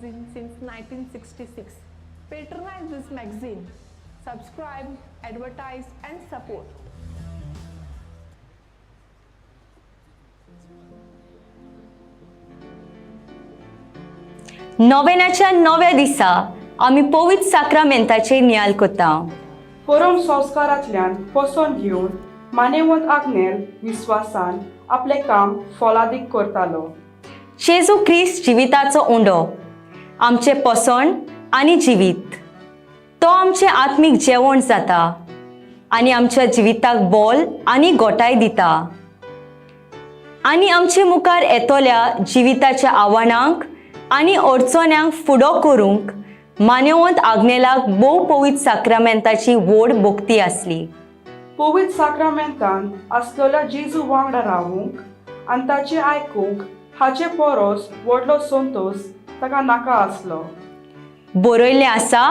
Since 1966. Patronize this magazine. Subscribe, advertise and support. नोवेनाच्या नव्या दिसा आमी पवित्र साक्रामेंताचेर नियाल करता. परम संस्कारांतल्यान पोसण घेवन मानेवंत आग्नेल विस्वासान आपलें काम फोलादीक करतालो. जेजू क्रिस्त जिविताचो उंडो, आमचें पोसण आनी जिवीत. तो आमचें आत्मीक जेवण जाता आनी आमच्या जिविताक बोल आनी गोटाय दिता आनी आमचे मुखार येतल्या जिविताच्या आव्हानांक आनी अडचण्यांक फुडो करूंक मानेवंत आग्नेलाक भोव पवित्र साक्रामेंताची व्हड भक्ती आसली. पवित्र साक्रामेंतान आसलेल्या जेजू वांगडा रावूंक आनी ताचें आयकूंक हाचे परस व्हडलो संतोस ताका नाका आसलो. बरयल्लें आसा,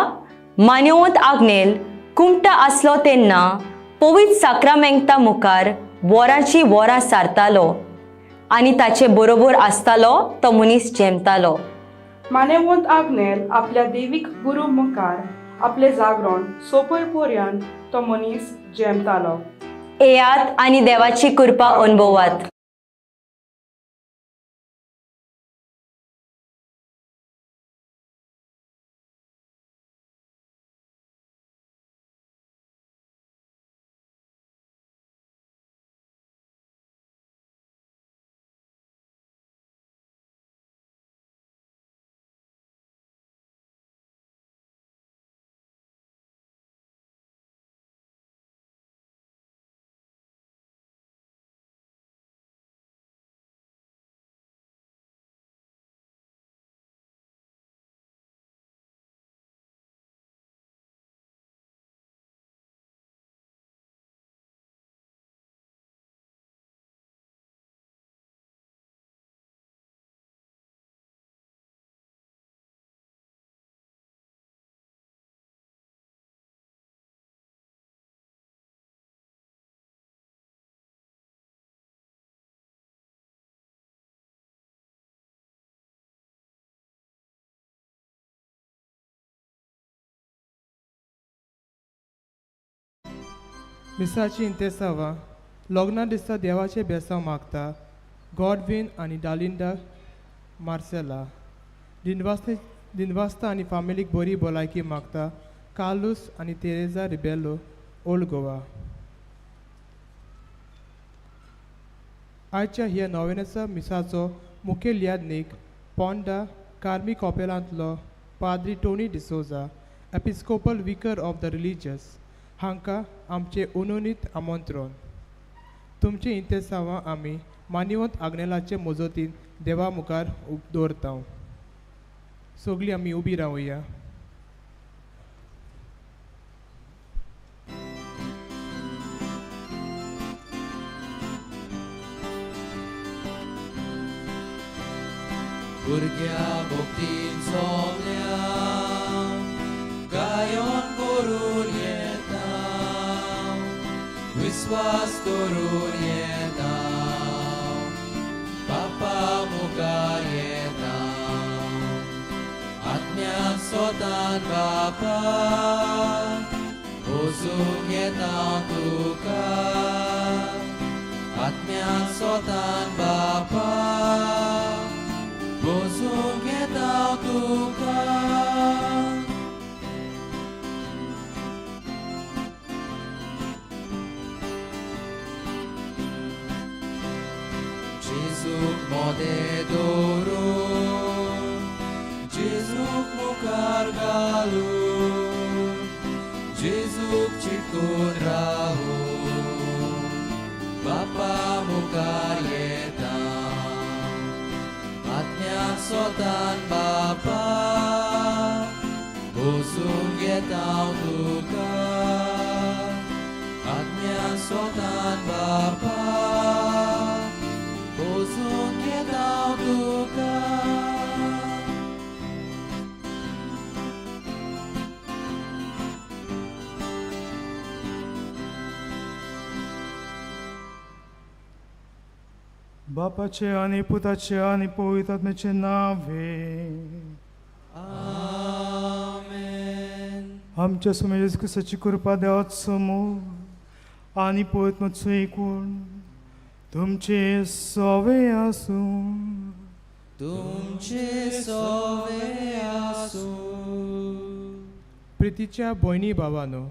मानेवंत आग्नेल कुमटा आसलो तेन्ना पवित्र साक्रामेंता मुखार वरांची वरां सारतालो आनी ताचे बरोबर आसतालो तो मनीस जेमतालो. मानेवंत आग्नेल आपल्या देवीक गुरू मुखार आपलें जागरण सोंपय पर्यंत तो मनीस जेमतालो. येयात आनी देवाची कृपा अनुभवात. मिसाची इंतेसांवां. लग्ना दिसा देवाचें बेसांव मागता गॉडवीन आनी डालिंडा मार्सेला. दिनवासने दिनवासता आनी फामिलीक बरी भलायकी मागता कार्लूस आनी तेरेजा रिबेलो, ओल्ड गोवा. आयच्या ह्या नोवेनाच्या मिसाचो मुखेल याज्ञीक पोंडा कार्मी कॉपेलांतलो पाद्री Tony D'Souza, Episcopal Vicar of the Religious, हांकां आमचें उनोनीत आमंत्रण. तुमचीं इंतेसांवां आमी मानिवंत आग्नेलाचे मजतीन देवा मुखार दवरता. सगळीं आमी उबी रावया. भुरग्या भक्तीन सोंपल्या गायोन करून येता, विस्वास करून येता, बापा मुखार येता, आत्म्यान सोतान बापा वचूंक येता तुका, आत्म्यान सोतान बापा वचूंक येता तुका. जेजूक मोदें दवरून, जेजूक मुखार घालून, जेजूक चिटकून रावून बापा मुखार येता, आत्म्यान सोतान बापा वचूंक येता तुका, आत्म्यान सोतान बापा वचूंक येता तुका. बापाचे आनी पुताचे आनी पवित्र आत्म्याचे नावे. आमच्या स्वामी जेजू क्रिस्ताची कृपा, देवाचो मोग आनी पवित्र एकूण तुमचे सोवे आसूं. तुमचे सोवे आसूं. प्रितीच्या भयणी भावानो,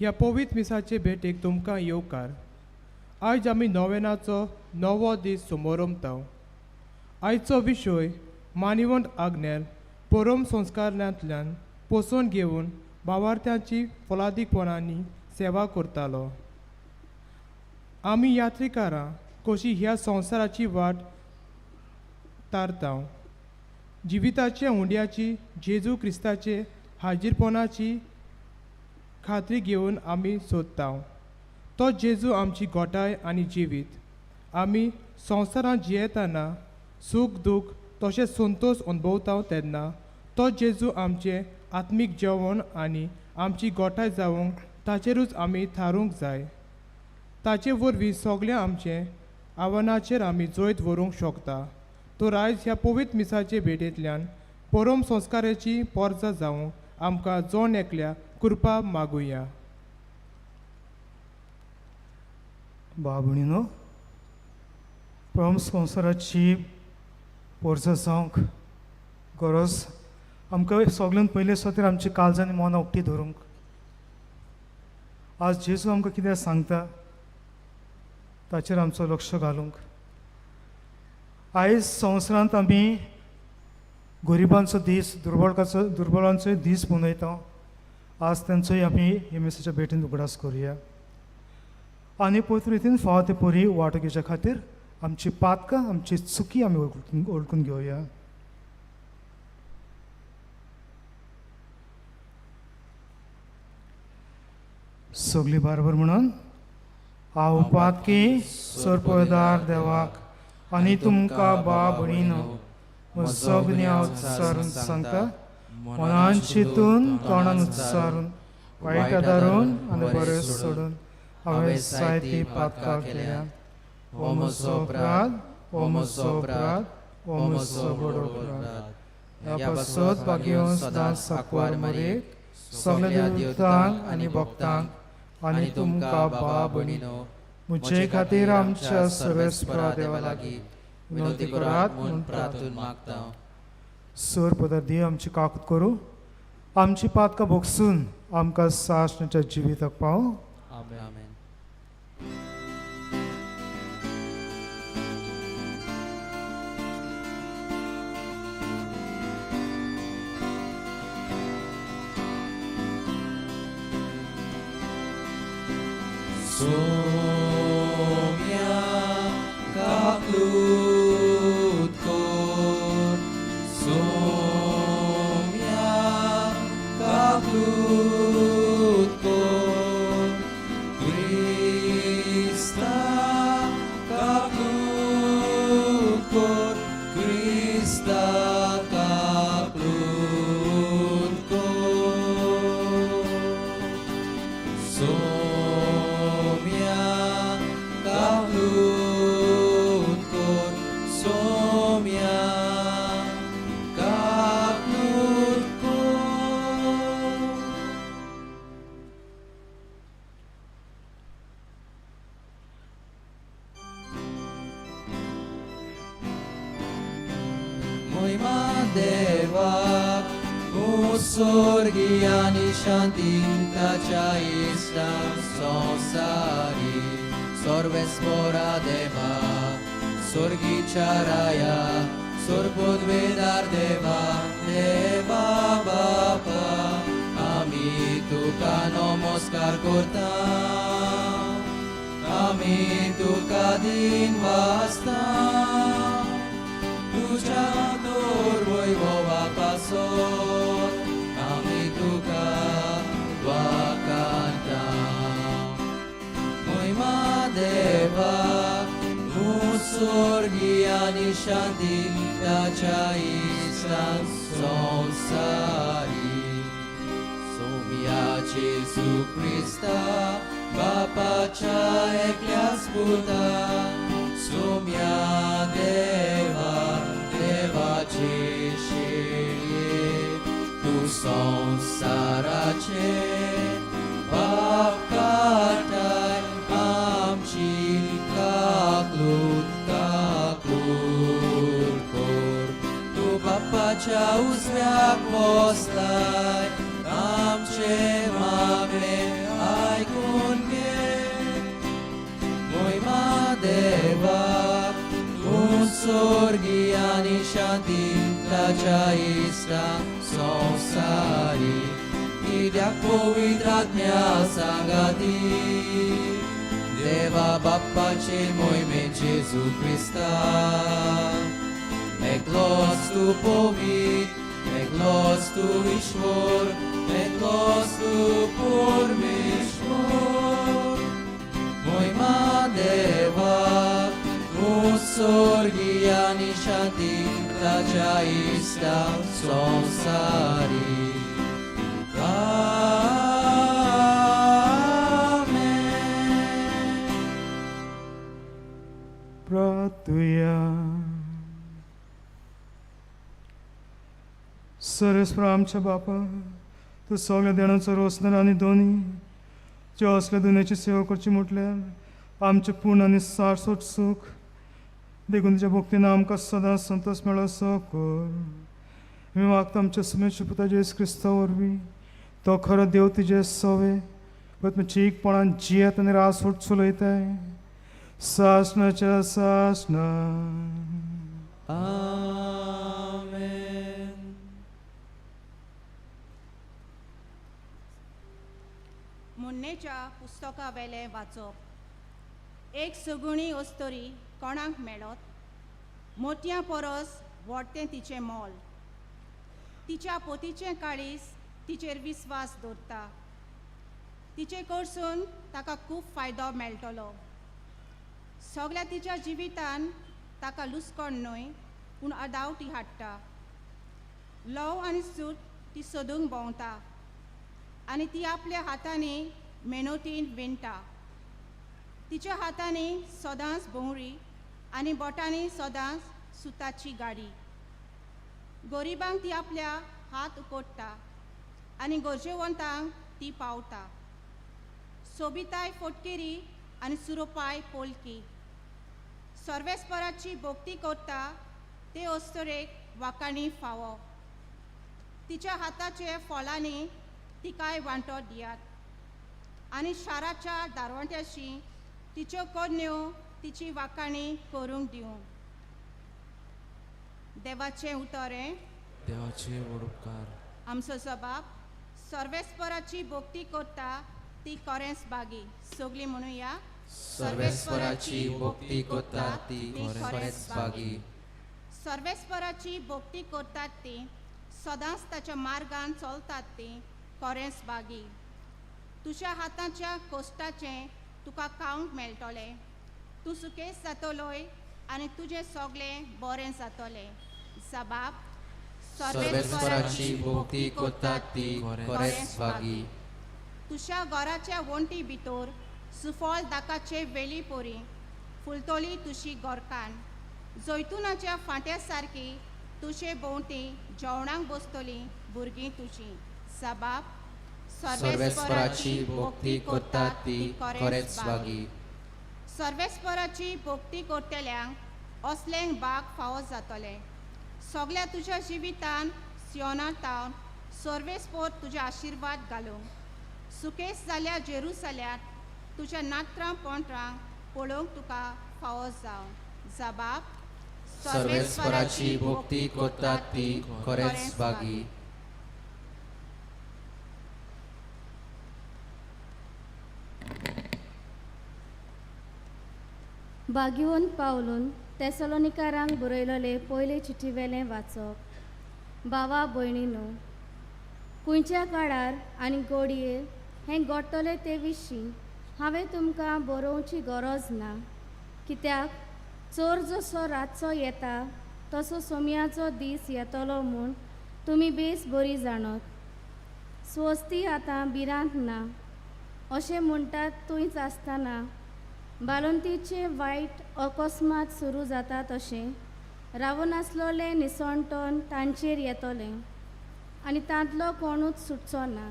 ह्या पवित्र मिसाचे भेटेक तुमकां येवकार. आयज आमी नोवेनाचो नवो दीस समोरमता. आयचो विशय मानिवंत आग्नेल परम संस्कारांतल्यान पोसवण घेवन भावार्थ्यांची फलादीकपणांनी सेवा करतालो. आमी यात्रिकारां कशी ह्या संवसाराची वाट तारता, जिविताच्या उंड्याची जेजू क्रिस्ताचे हाजीरपणाची खात्री घेवन आमी सोदता. तो जेजू आमची गोठाय आनी जिवीत. आमी संवसारांत जियेतना सूख दूख तशेंच संतोश अनुभवता तेन्ना तो जेजू आमचें आत्मीक जेवण आनी आमची गोठाय जावंक ताचेरूच आमी थारूंक जाय. ताचे वरवीं सगळें आमचें आव्हानाचेर आमी जैत व्हरूंक शकता. तर आयज ह्या पवित्र मिसाचे भेटेंतल्यान परम संस्काराची पोरसां जावंक आमकां जण एकल्या कृपा मागुया. भाव भयणीनो, परम संवसाराची पोरसां जावंक गरज आमकां सगळ्यांत पयलीं आसा आमची काळजां आनी मनां उक्ती धरूंक. आज जेजू आमकां कितें सांगता ताचेर आमचो लक्ष घालूंक. आयज संवसारांत आमी गरिबांचो दीस, दुर्बळकाचो दुर्बळांचोय दीस मनयता. आज तांचोय आमी हे मिसाच्या भेटीन उगडास करुया आनी पवित्र रितीन फावो ते परी वांटो घेवच्या खातीर आमची पातकां, आमची चुकी आमी वळखून घेवया. सगळीं बारबर म्हणून, हांव पातकी सरपदार देवाक आनी तुमकां बा भयणीनो म्हजो गुन्यांव उच्चारून सांगता. मनान चिंतून, तोंडान उच्चारून, वायट आदारून आनी बरें सोडून हांवें जायतीं पातकां केल्या. हो म्हजो अपराध, हो म्हजो अपराध, हो म्हजो व्हड अपराध. ह्या पासत भाग्यवंत सदांच साकवार मरेक, सगल्या देवतांक आनी भक्तांक आनी तुमकां बा भयणीनो म्हजे खातीर आमच्या सर्वेस्परा देवा लागीं विनंती करात म्हूण प्रार्थून मागता. सर पदार देव आमची काकूत करूं, आमची पातकां भोगसून आमकां सासणाच्या जिविताक पावूं. आमेन. सोम्या काकलूत कोर, सोम्या काकलूत कोर, क्रिस्ता काकलूत कोर, क्रिस्ता काकलूत कोर. सोम्या काकलूत कोर, सोम्या काकलूत कोर. मोहिमा देवाक, उत्सर्गी आनी शांती ताच्या इश्टांक संवसारी. सर्वेस्परा देवा, स्वर्गीच्या राया, सोरपदवेदार देवा, देवा बापा, आमी तुका नमस्कार करता, आमी तुका दिन वाचता. तुज्या तोर वैभवा पासत आमी तुका वाकांता. मोहिमा देवाक, उत्सर्गी आनी शांती ताच्या इश्टांक संवसारी. सोम्या जेजू क्रिस्ता, बापाच्या एकल्याच पुता, सोम्या देवा, देवाचे शेळये, तूं संवसाराचे देवाचे बाप काटाय आमची काकलूत काकलूत कोर तूं बाप्पाच्या उजव्याक बसलाय आमचे मागणे आयकून घे मोहिमा देवाक तूं स्वर्गी आनी शांती ताच्या इश्टा संवसारी कित्याक पवित्र आत्म्या सांगाती देवा बाप्पाचे मोहिमे जेजू क्रिस्ता एकलोच तूं पवित्र एकलोच तूं ईश्वर एकलोच तूं परमेश्वर मोहिमा देवाक तूं स्वर्गी आनी शांती ताच्या इश्टा संवसारी आमेन. प्रार्थुया. सर्वेस्पर आमच्या बापा, तूं सगळ्या देणाचो रोसणार आनी दोनी ज्यो असल्या दुनियेची सेवा करची म्हटल्यार आमचें पूर्ण आनी सारसोट सूख, देखून तुज्या भक्तीन आमकां सदां संतोश मेळो असो कर. आमी मागता आमच्या सुमेश पुता जेजू क्रिस्ता वरवीं, तो खरो देव तुजे सवे पत्मचीकपणान जियेत आनी रासोट चलयताय सासणाच्या सासणा. आमेन. मुन्नेच्या पुस्तकावेलें वाचप. एक सगुणी अस्तोरी कोणाक मेळत? मोतयां परस व्हडतें तिचें मोल. तिच्या पोतीचें काळीज तिचेर विस्वास दवरता. तिचे कडसून ताका खूब फायदो मेळटलो. सगल्या तिच्या जिवितान ताका लुसकोण न्हय पूण अदाव ती हाडटा. ल्हव आनी सूत ती सोदूंक भोंवता आनी ती आपल्या हातांनी मेहनतीन विणटा. तिच्या हातांनी सदांच भोंवरी आनी बोटांनी सदांच सुताची गाडी. गरिबांक ती आपल्या हात उकोडटा आनी गरजेवंतांक ती पावता. सोबिताय फोटकेरी आनी सुरोपाय पोलकी. सर्वेस्पराची भक्ती करता ते अस्तरेक वाकाणी फावो. तिच्या हाताचे फळांनी तिकाय वांटो दियात आनी शाराच्या दारवंट्याशी तिच्यो करण्यो तिची वाकाणी करूंक दिवं. देवाचें उतर हें. देवाचे व्हड उपकार. आमचो जबाब सर्वेस्पराची भक्ती करता ती खरेंच बागी. सगळीं म्हणुया. सर्वेस्पराची भक्ती करता ती खरेंच बागी. सर्वेस्पराची भक्ती करतात ती सदांच ताच्या मार्गान चलतात ती खरेंच बागी. तुज्या हाताच्या कोश्टाचें तुका खावंक मेळटलें. तूं सुकेस जातलोय आनी तुजें सगळें बरें जातलें. जबाब सर्वेस्पराची भक्ती करता ती खरेंच बागी. तुज्या घराच्या वण्टी भितर सुफळ दाकाचे वेली पोरी फुलतली तुजी गोरकान. जैतुनाच्या फांट्या सारकी तुजे भोंवती जेवणाक बसतली भुरगीं तुजी. जबाब सर्वेस्पराची भक्ती करता ती खरेंच बागी. सर्वेस्पराची भक्ती करतल्यांक असलेंक बाग फावो जातलें. सगल्या तुज्या जिवितान सियोना तावन सर्वेस्पोर तुजे आशिर्वाद घालूंक. सुकेस जाल्या जेरुसल्यात तुज्या नात्रां पोंत्रांक पळोवंक तुका फावो जावं. जबाब सर्वेस्पराची भक्ती करता ती खरेंच बागी. बागिवन पावलून तेसलोनिकारांक बरयलेले पयले चिठीवेलें वाचप. भावा भयणीनो, खंयच्या काळार आनी घडये हें घडटलें ते विशीं हांवें तुमकां बरोवची गरज ना, कित्याक चोर जसो रातचो येता तसो सोमयाचो दीस येतलो म्हूण तुमी बेस बरी जाणत. स्वस्ती आतां भिरांत ना अशें म्हणटात थंयच आसतना बाळंतीचें वायट अकस्मात सुरू जाता तशें रावनासलोलें निसणटन तांचेर येतलें आनी तांतलो कोणूच सुटचो ना.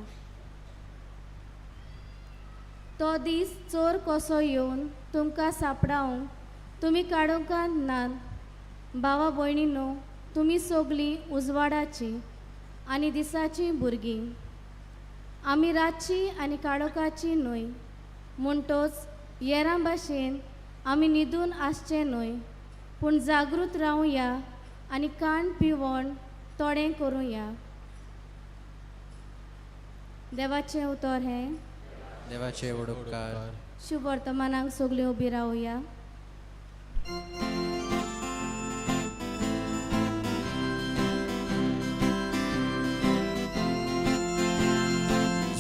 तो दीस चोर कसो येवन तुमकां सांपडावंक तुमी काडूंक नात. भावा भयणीनो, तुमी सगळीं उजवाडाचीं आनी दिसाचीं भुरगीं. आमी रातची आनी काळोखाची न्हय, म्हणटोच येरां भाशेन आमी न्हिदून आसचें न्हय, पूण जागृत रावया आनी कान पिवण थोडें करुया. देवाचें उतर हें. देवाचे व्हड उपकार. शुभ वर्तमानाक सगळीं उबी रावया.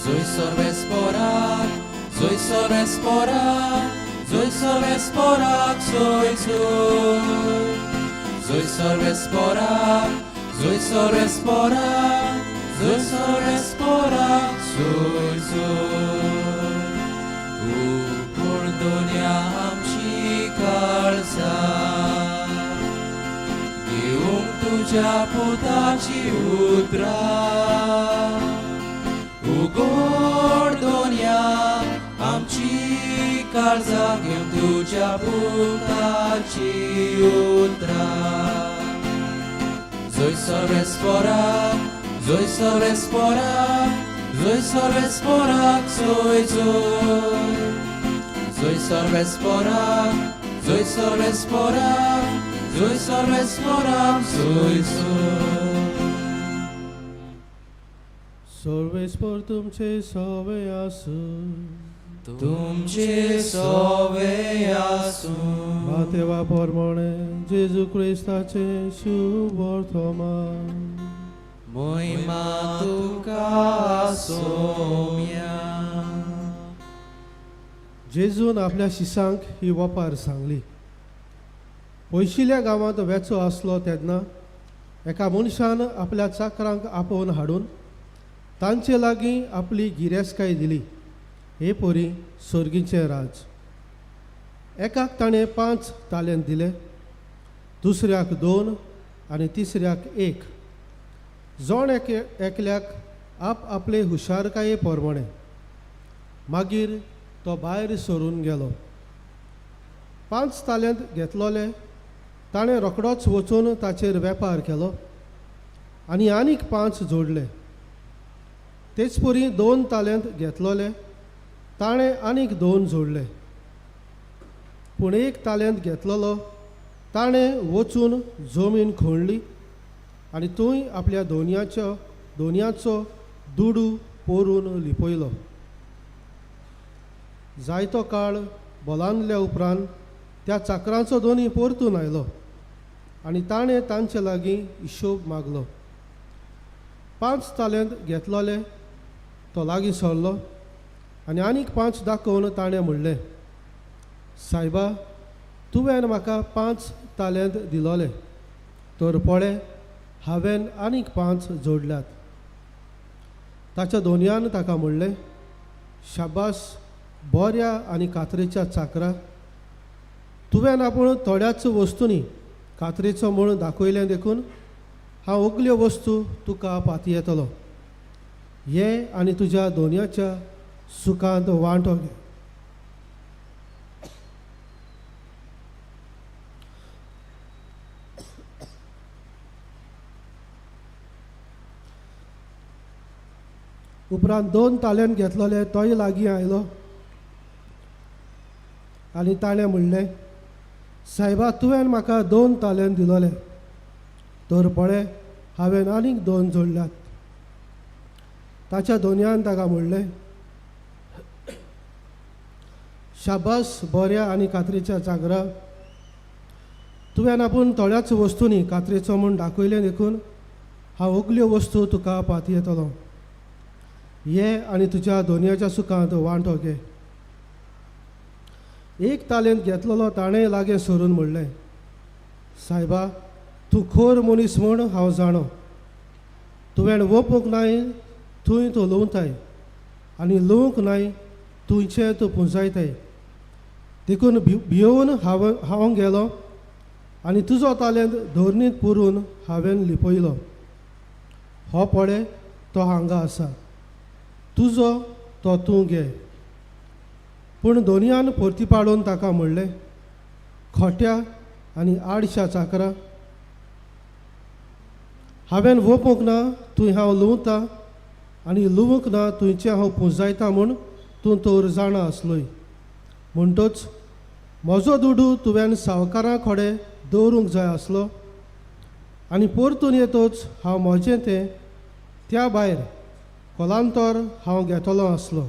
Zoy सर्वेस्पराक, Zoy सर्वेस्पराक, Zoy सर्वेस्पराक, Zoy Zoy. Zoy सर्वेस्पराक, Zoy सर्वेस्पराक, Zoy सर्वेस्पराक, Zoy Zoy. उगड दोन्या आमची काळजां, घेवंक तुज्या पुताची उतरां. उगड दोन्या आमची काळजां, घेवन तुज्या पुताची उतरां. Zoy सर्वेस्पराक, Zoy सर्वेस्पराक, Zoy सर्वेस्पराक, Zoy Zoy. Zoy सर्वेस्पराक, Zoy सर्वेस्पराक, Zoy सर्वेस्पराक, Zoy Zoy. सर्वेस्पर तुमचे सवे आसूं. तुमचे सवे आसूं. मातेवा प्रमाणे जेजू क्रिस्ताचे शुभ वर्तमान. मोहिमा तुका सोम्या. जेजून आपल्या शिसांक ही वपार सांगली. पयशिल्ल्या गांवांत वेचो आसलो तेन्ना एका मनशान आपल्या चाकरांक आपोवन हाडून तांचे लागीं आपली गिरेस्तकाय दिली. हे परी सर्गीचें राज. एकाक ताणें 5 तालेंत दिले, दुसऱ्याक 2 आनी तिसऱ्याक 1. जण एकल्याक आप आपले हुशारकाये प्रमाणे. मागीर तो भायर सरून गेलो. 5 तालेंत घेतलोले ताणें रोखडोच वचून ताचेर वेपार केलो आनी आनीक 5 जोडले. तेच परी 2 तालेंत घेतलोले ताणें आनीक 2 जोडले. पूण 1 तालेंत घेतलोलो ताणें वचून जमीन खणली आनी थंय आपल्या दोनयाचो दुडू पोरून लिपयलो. जायतो काळ बोलांदल्या उपरांत त्या चाकरांचो दोनी परतून आयलो आनी ताणें तांचे लागीं हिशोब मागलो. 5 तालेंत घेतलोले तो लागीं सरलो आनी आनीक 5 दाखोवन ताणें म्हणलें, सायबा, तुवें म्हाका 5 तालेंत दिलोले, तर पळय हांवें आनीक 5 जोडल्यात. ताच्या दोनयान ताका म्हणलें, शाबास बऱ्या आनी कात्रेच्या चाकरा, तुवें आपूण थोड्याच वस्तूंनी कात्रेचो म्हूण दाखयलें देखून हांव सगल्यो वस्तू तुका पातयेतलो. ये आनी तुज्या दोनयाच्या सुखांत वांटो घे. उपरांत 2 तालेंत घेतलोले तोय लागीं आयलो आनी ताणें म्हणलें, सायबा, तुवें म्हाका 2 तालेंत दिलोले, तर पळय हांवें आनीक 2 जोडल्यात. ताच्या दोनयान ताका म्हणलें, शाबास बऱ्या आनी कात्रेच्या चाकरा, तुवें आपूण थोड्याच वस्तूंनी कात्रेचो म्हूण दाखयलें देखून हांव सगल्यो वस्तू तुका पातयेतलो. ये आनी तुज्या दोनयाच्या सुखांत वांटो घे. 1 तालेंत घेतलोलो ताणें लागीं सरून म्हणलें, सायबा, तूं खोर मनीस म्हूण हांव जाणो. तुवें वोपूंक नाय थंय तूं लुंवताय आनी लुवंक नाय थंयचें तूं पुंजायताय. देखून भियोवन हांव गेलो आनी तुजो तालेंत धरणींत पुरून हांवें लिपयलो. हो पळय तो हांगा आसा, तुजो तो तूं घे. पूण धोनयान परती पाडून ताका म्हणलें, खोट्या आनी आडश्या चाकरा, हांवें वोपूंक ना थंय हांव लुंवता आनी लुवूंक ना थंयचें हांव पुंजायता म्हूण तूं तर जाणा आसलोय. म्हणटच म्हजो दुडू तुवें सावकारां कडेन दवरूंक जाय आसलो आनी परतून येतच हांव म्हजें तें त्या भायर कोलांतर हांव घेतलो आसलो.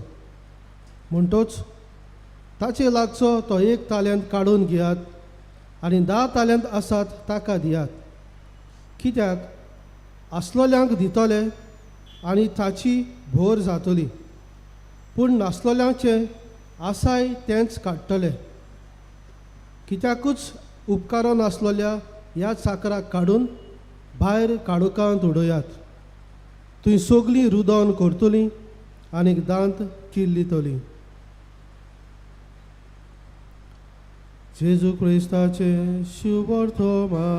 म्हणटच ताचे लागचो तो एक ताल्यांत काडून घेयात आनी 10 ताल्यांत आसात ताका दियात. कित्याक आसलोल्यांक दितले आनी ताची भोर जातली, पूण नासलोल्यांचें आसाय तेंच काडटले. कित्याकूच उपकारो नासलोल्या ह्या चाकराक काडून भायर काडुकांत उडयात. थंय सगळीं रुदोन करतलीं आनी दांत किल्लितलीं. जेजू क्रिस्ताचें शुभवर्तमाने.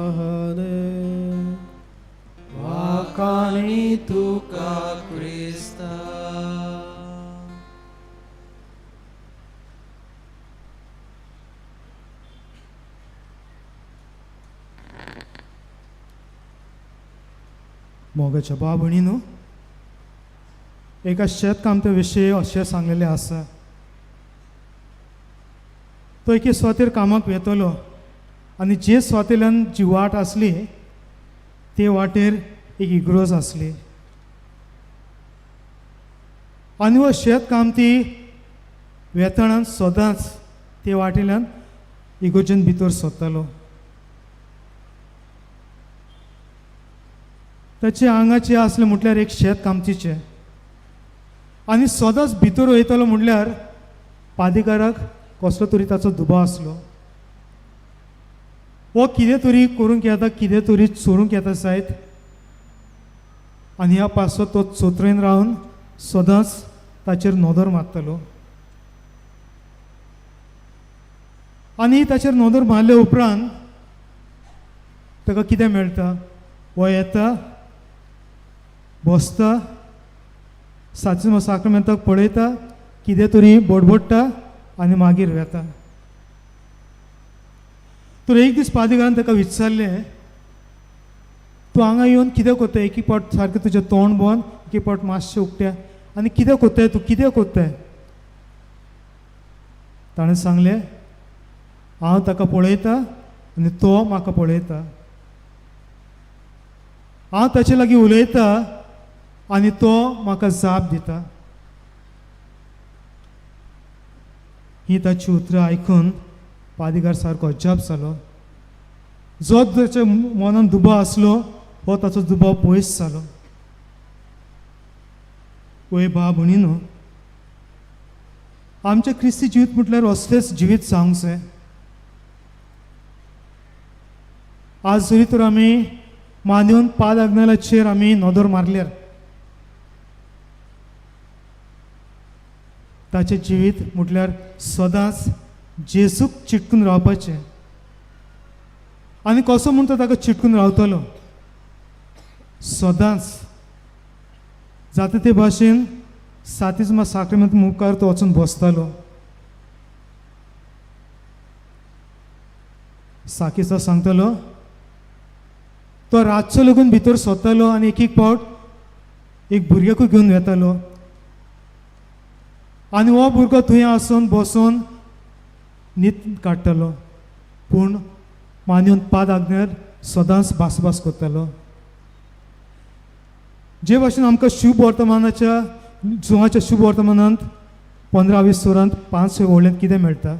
वाखाणी तुका क्रिस्ता. मोगाच्या भाव भयणीनो, एका शेतकामत्या विशीं अशें सांगलेलें आसा. तो एके सुवातेर कामाक वेतलो आनी जे सुवातेल्यान जी वाट आसली ते वाटेर एक इग्रोज आसली आनी हो शेतकामती वेतणान सदांच ते वाटेल्यान इगोर्जेन भितर सोदतालो. ताचे आंगाचे आसलें म्हटल्यार एक शेतकामतीचें आनी सदांच भितर वयतालो म्हटल्यार पादिकाराक कसलो तरी ताचो दुबाव आसलो. हो कितें तरी करूंक येता, कितें तरी चोरूंक येता जायत आनी ह्या पासत तो चोत्रेन रावन सदांच ताचेर नदर मारतालो. आनी ताचेर नदर मारले उपरांत ताका कितें मेळटा, हो येता बसता, सातशे साक्रामेंताक पळयता, कितें तरी बडबडटा आनी मागीर वेता. तर एक दीस पादिकारान ताका विचारलें, तूं हांगा येवन कितें करताय? एक पावट सारकें तुजें तोंड बंद, एक पावट मातशें उकतें, आनी कितें करताय तूं, कितें करताय? ताणें सांगलें, हांव ताका पळयता आनी तो म्हाका पळयता, हांव ताचे लागीं उलयता आनी तो म्हाका जाप दिता. ही ताची उतरां आयकून पादिकार सारको अजाप जालो. जो ताच्या मनान दुबाव आसलो हो ताचो दुबाव पयस जालो. वय भाव भयणीनो, आमचें क्रिस्ती जिवीत म्हटल्यार असलेंच जिवीत जावंक जाय. आज जरी तर आमी मानून पाद आग्नेलाचेर आमी नदर मारल्यार ताचें जिवीत म्हटल्यार सदांच जेजूक चिटकून रावपाचें. आनी कसो म्हूण तो ताका चिटकून रावतलो? सदांच जाता ते भाशेन सातीजमा साक्रामेंत मुखार तो वचून बसतालो. साकीचो सांगतालो, तो रातचो लागून भितर सोदतालो आनी एक एक पावट एक भुरग्याकूय घेवन वेतालो आनी हो भुरगो थंय आसून बसून न्हीद काडटालो, पूण मान्यून पाद आग्नेर सदांच भासभास करतालो. जे भाशेन आमकां शुभ वर्तमानाच्या जुवाच्या शुभ वर्तमानांत 15 वरांत 5 वळेंत कितें मेळटा,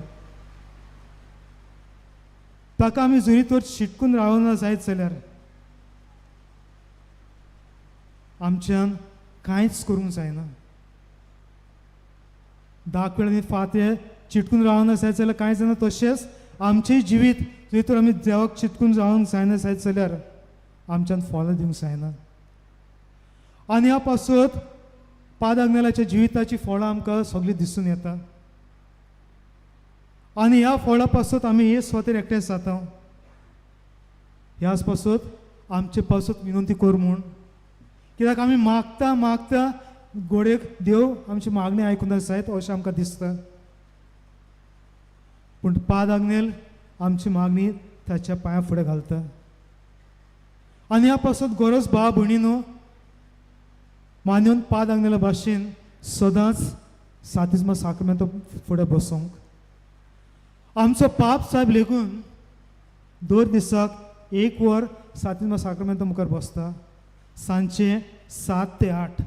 ताका आमी जरी तर शिटकून रावना जायत जाल्यार आमच्यान कांयच करूंक जायना. दाखवेळ फांते चिटकून रावना जायत जाल्यार कांय जायना. तशेंच आमचें जिवीत जरी तर आमी देवाक चिटकून रावंक जायना जायत जाल्यार आमच्यान फळां दिवंक जायना. आनी ह्या पासत पाद आग्नेलाच्या जिविताची फळां आमकां सगळीं दिसून येता आनी ह्या फळां पासत आमी हे सुवातेर एकठांय जाता. ह्याच पासत आमचे पासत विनंती कर म्हूण, कित्याक आमी मागता मागता गोडेक देव आमची मागणी आयकून जायत अशें आमकां दिसता. पूण पाद आग्नेल आमची मागणी ताच्या पांया फुडें घालता. आनी ह्या पासत गरज भाव भयणी न्हू मान्योन पाद आग्नेला भाशेन सदांच सातिज्मा साक्रामेंत फुडें बसोंक. आमचो पाप सायब लेगून दर दिसाक एक वर सातिज्मा साक्रामेंत मुखार बसता, सांजचे 7 ते 8,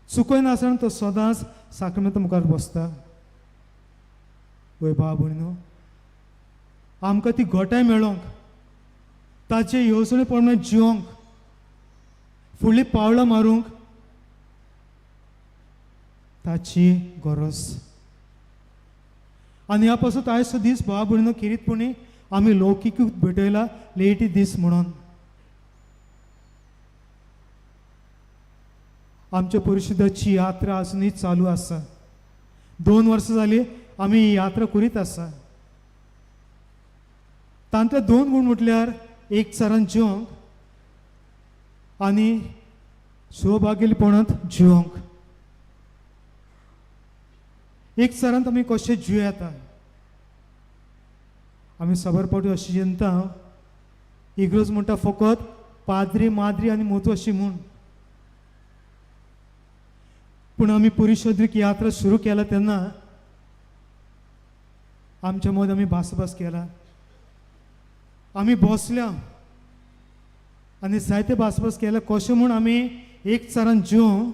चुकयनासतना तो सदांच साक्रामेंत मुखार बसता. वय भाव भयणी न्हू आमकां ती घटाय मेळोंक, ताचे येवजणे प्रमाणे जिवोंक, फुडलीं पावलां मारूंक ताची गरज. आनी ह्या पासून आयचो दीस भाव भयणीनो खेरीतपणी आमी लौकिकूच भेटयला लेटी दीस म्हणून. आमच्या परिशुद्धाची यात्रा आजुनूय चालू आसा. 2 वर्सां जालीं आमी ही यात्रा करीत आसा. तांतले 2 गूण म्हटल्यार एक चारान जिवंक आनी सौभाग्यपणांत जिवंक. एक चारांत आमी कशें जिव येता, आमी साबार फावटी अशें चिंता इग्रोज म्हणटा फकत पाद्री माद्री आनी मोतू अशी म्हूण, पूण आमी परिशोधीक यात्रा सुरू केला तेन्ना आमच्या मदीं आमी भासाभास केला, आमी बसल्या आनी जायते भासाभास केल्या कशें म्हूण आमी एक चारान जिवन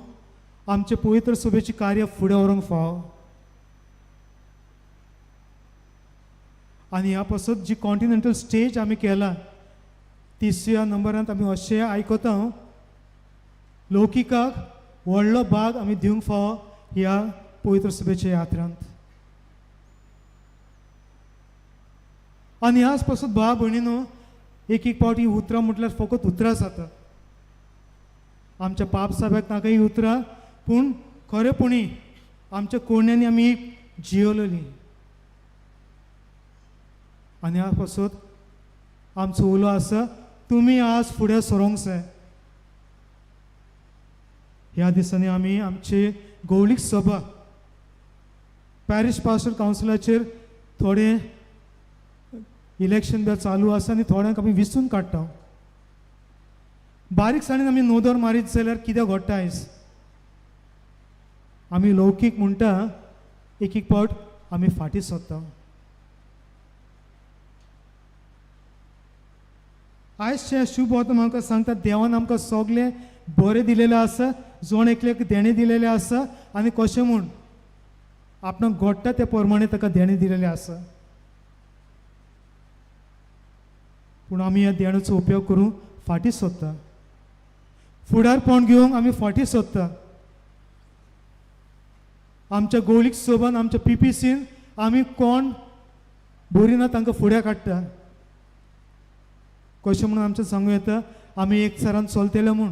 आमचे पवित्र सभेचें कार्य फुडें व्हरूंक फाव. आनी ह्या पासत जी कॉन्टिनेंटल स्टेज आमी केला तिसऱ्या नंबरांत आमी अशें आयकता लौकिकाक व्हडलो भाग आमी दिवंक फावो ह्या पवित्र सभेच्या यात्रांत. आनी ह्याच पासत भाव भयणी न्हू एक एक फावट ही उतरां म्हटल्यार फकत उतरां जाता. आमच्या पाप साहेबाक नाका ही उतरां, पूण खरेपणी आमच्या कोण्यांनी आमी जियवलेली. आनी ह्या पासत आमचो उलो आसा तुमी आज फुडें सरोंक जाय. ह्या दिसांनी आमी आमची गौळीक सभा पॅरीश पास्टर कावन्सिलाचेर थोडे इलेक्शन बी चालू आसा आनी थोड्यांक आमी विसून काडटा. बारीकसाणेन आमी नदर मारीत जाल्यार कितें घडटा आयज आमी लौकीक म्हणटा एक एक फावट आमी फाटीं सरता. आयज शुभ आमकां सांगता देवान आमकां सगळें बरें दिलेलें आसा, जण एकल्याक देणें दिलेलें आसा आनी कशें म्हूण आपणाक घडटा त्या प्रमाणे ताका देणें दिलेलें आसा. पूण आमी ह्या देण्याचो उपयोग करूंक फाटीं सोदता, फुडारपण घेवंक आमी फाटीं सोदता. आमच्या गौळीक सोबान आमच्या पी पी सीन आमी कोण बरी ना तांकां फुडें काडटा. कशें म्हणून आमचें सांगूं येता आमी एक सरान चलतले म्हूण.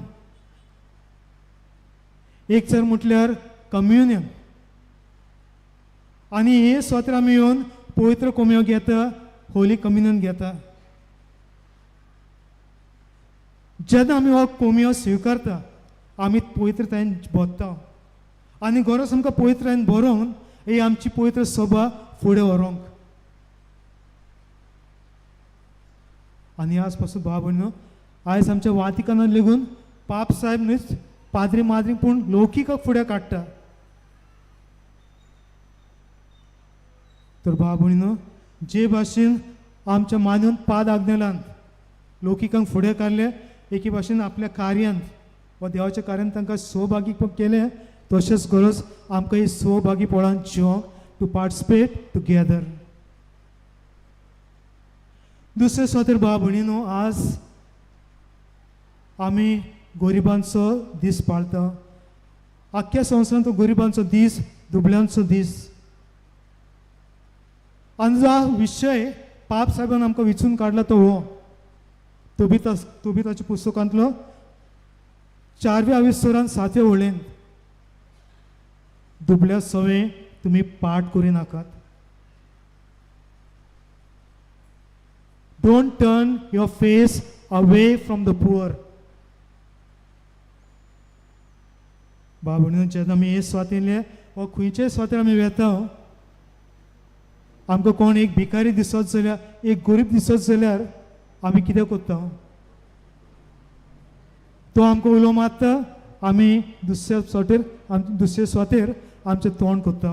एक सर म्हटल्यार कम्युनियन आनी हे सत्र आमी येवन पवित्र कोमयो घेता, होली कम्युनियन घेता. जेन्ना आमी हो कोमयो स्विकारता आमी पवित्रतायेन भरता आनी गरज आमकां पवित्रतायेन बरोवन ही आमची पवित्र सभा फुडें व्हरूंक. आनी आज पासून भाव भयणीनो आयज आमच्या वातिकानान लेगून पाप साहेब न्हय पाद्री माद्री पूण लौकिकाक फुडें काडटा. तर भाव भयणीनो जे भाशेन आमच्या मानून पाद आग्नेलान लौकिकांक फुडें काडले एके भाशेन आपल्या कार्यांत वा देवाच्या कार्यांत तांकां सहभागी केलें, तशेंच गरज आमकां ही सहभागीपणान जिवंक टू पार्टिसिपेट टुगेदर. दुसरें सोतर भाव भयणीनो आज आमी गरिबांचो दीस पाळटा. आख्ख्या संवसारांत तो गरिबांचो दीस, दुबळ्यांचो दीस. आनी जो विशय पाप साहेबान आमकां विचून काडला तो हो तोबिताच्या पुस्तकांतलो 4व्या आविस्तरान 7व्या वळेंत दुबळ्या सवे तुमी पाठ करी नाकात. Don't turn your face away from the poor. बाबा जेन्ना आमी हे स्वातींतले वा खंयचेय स्वातीर आमी वेता आमकां कोण एक भिकारी दिसत जाल्यार, एक गरीब दिसत जाल्यार आमी कितें करता? तो आमकां उलो मारता, आमी दुसऱ्या सुवातेर, दुसरे सुवातेर आमचें तोंड करता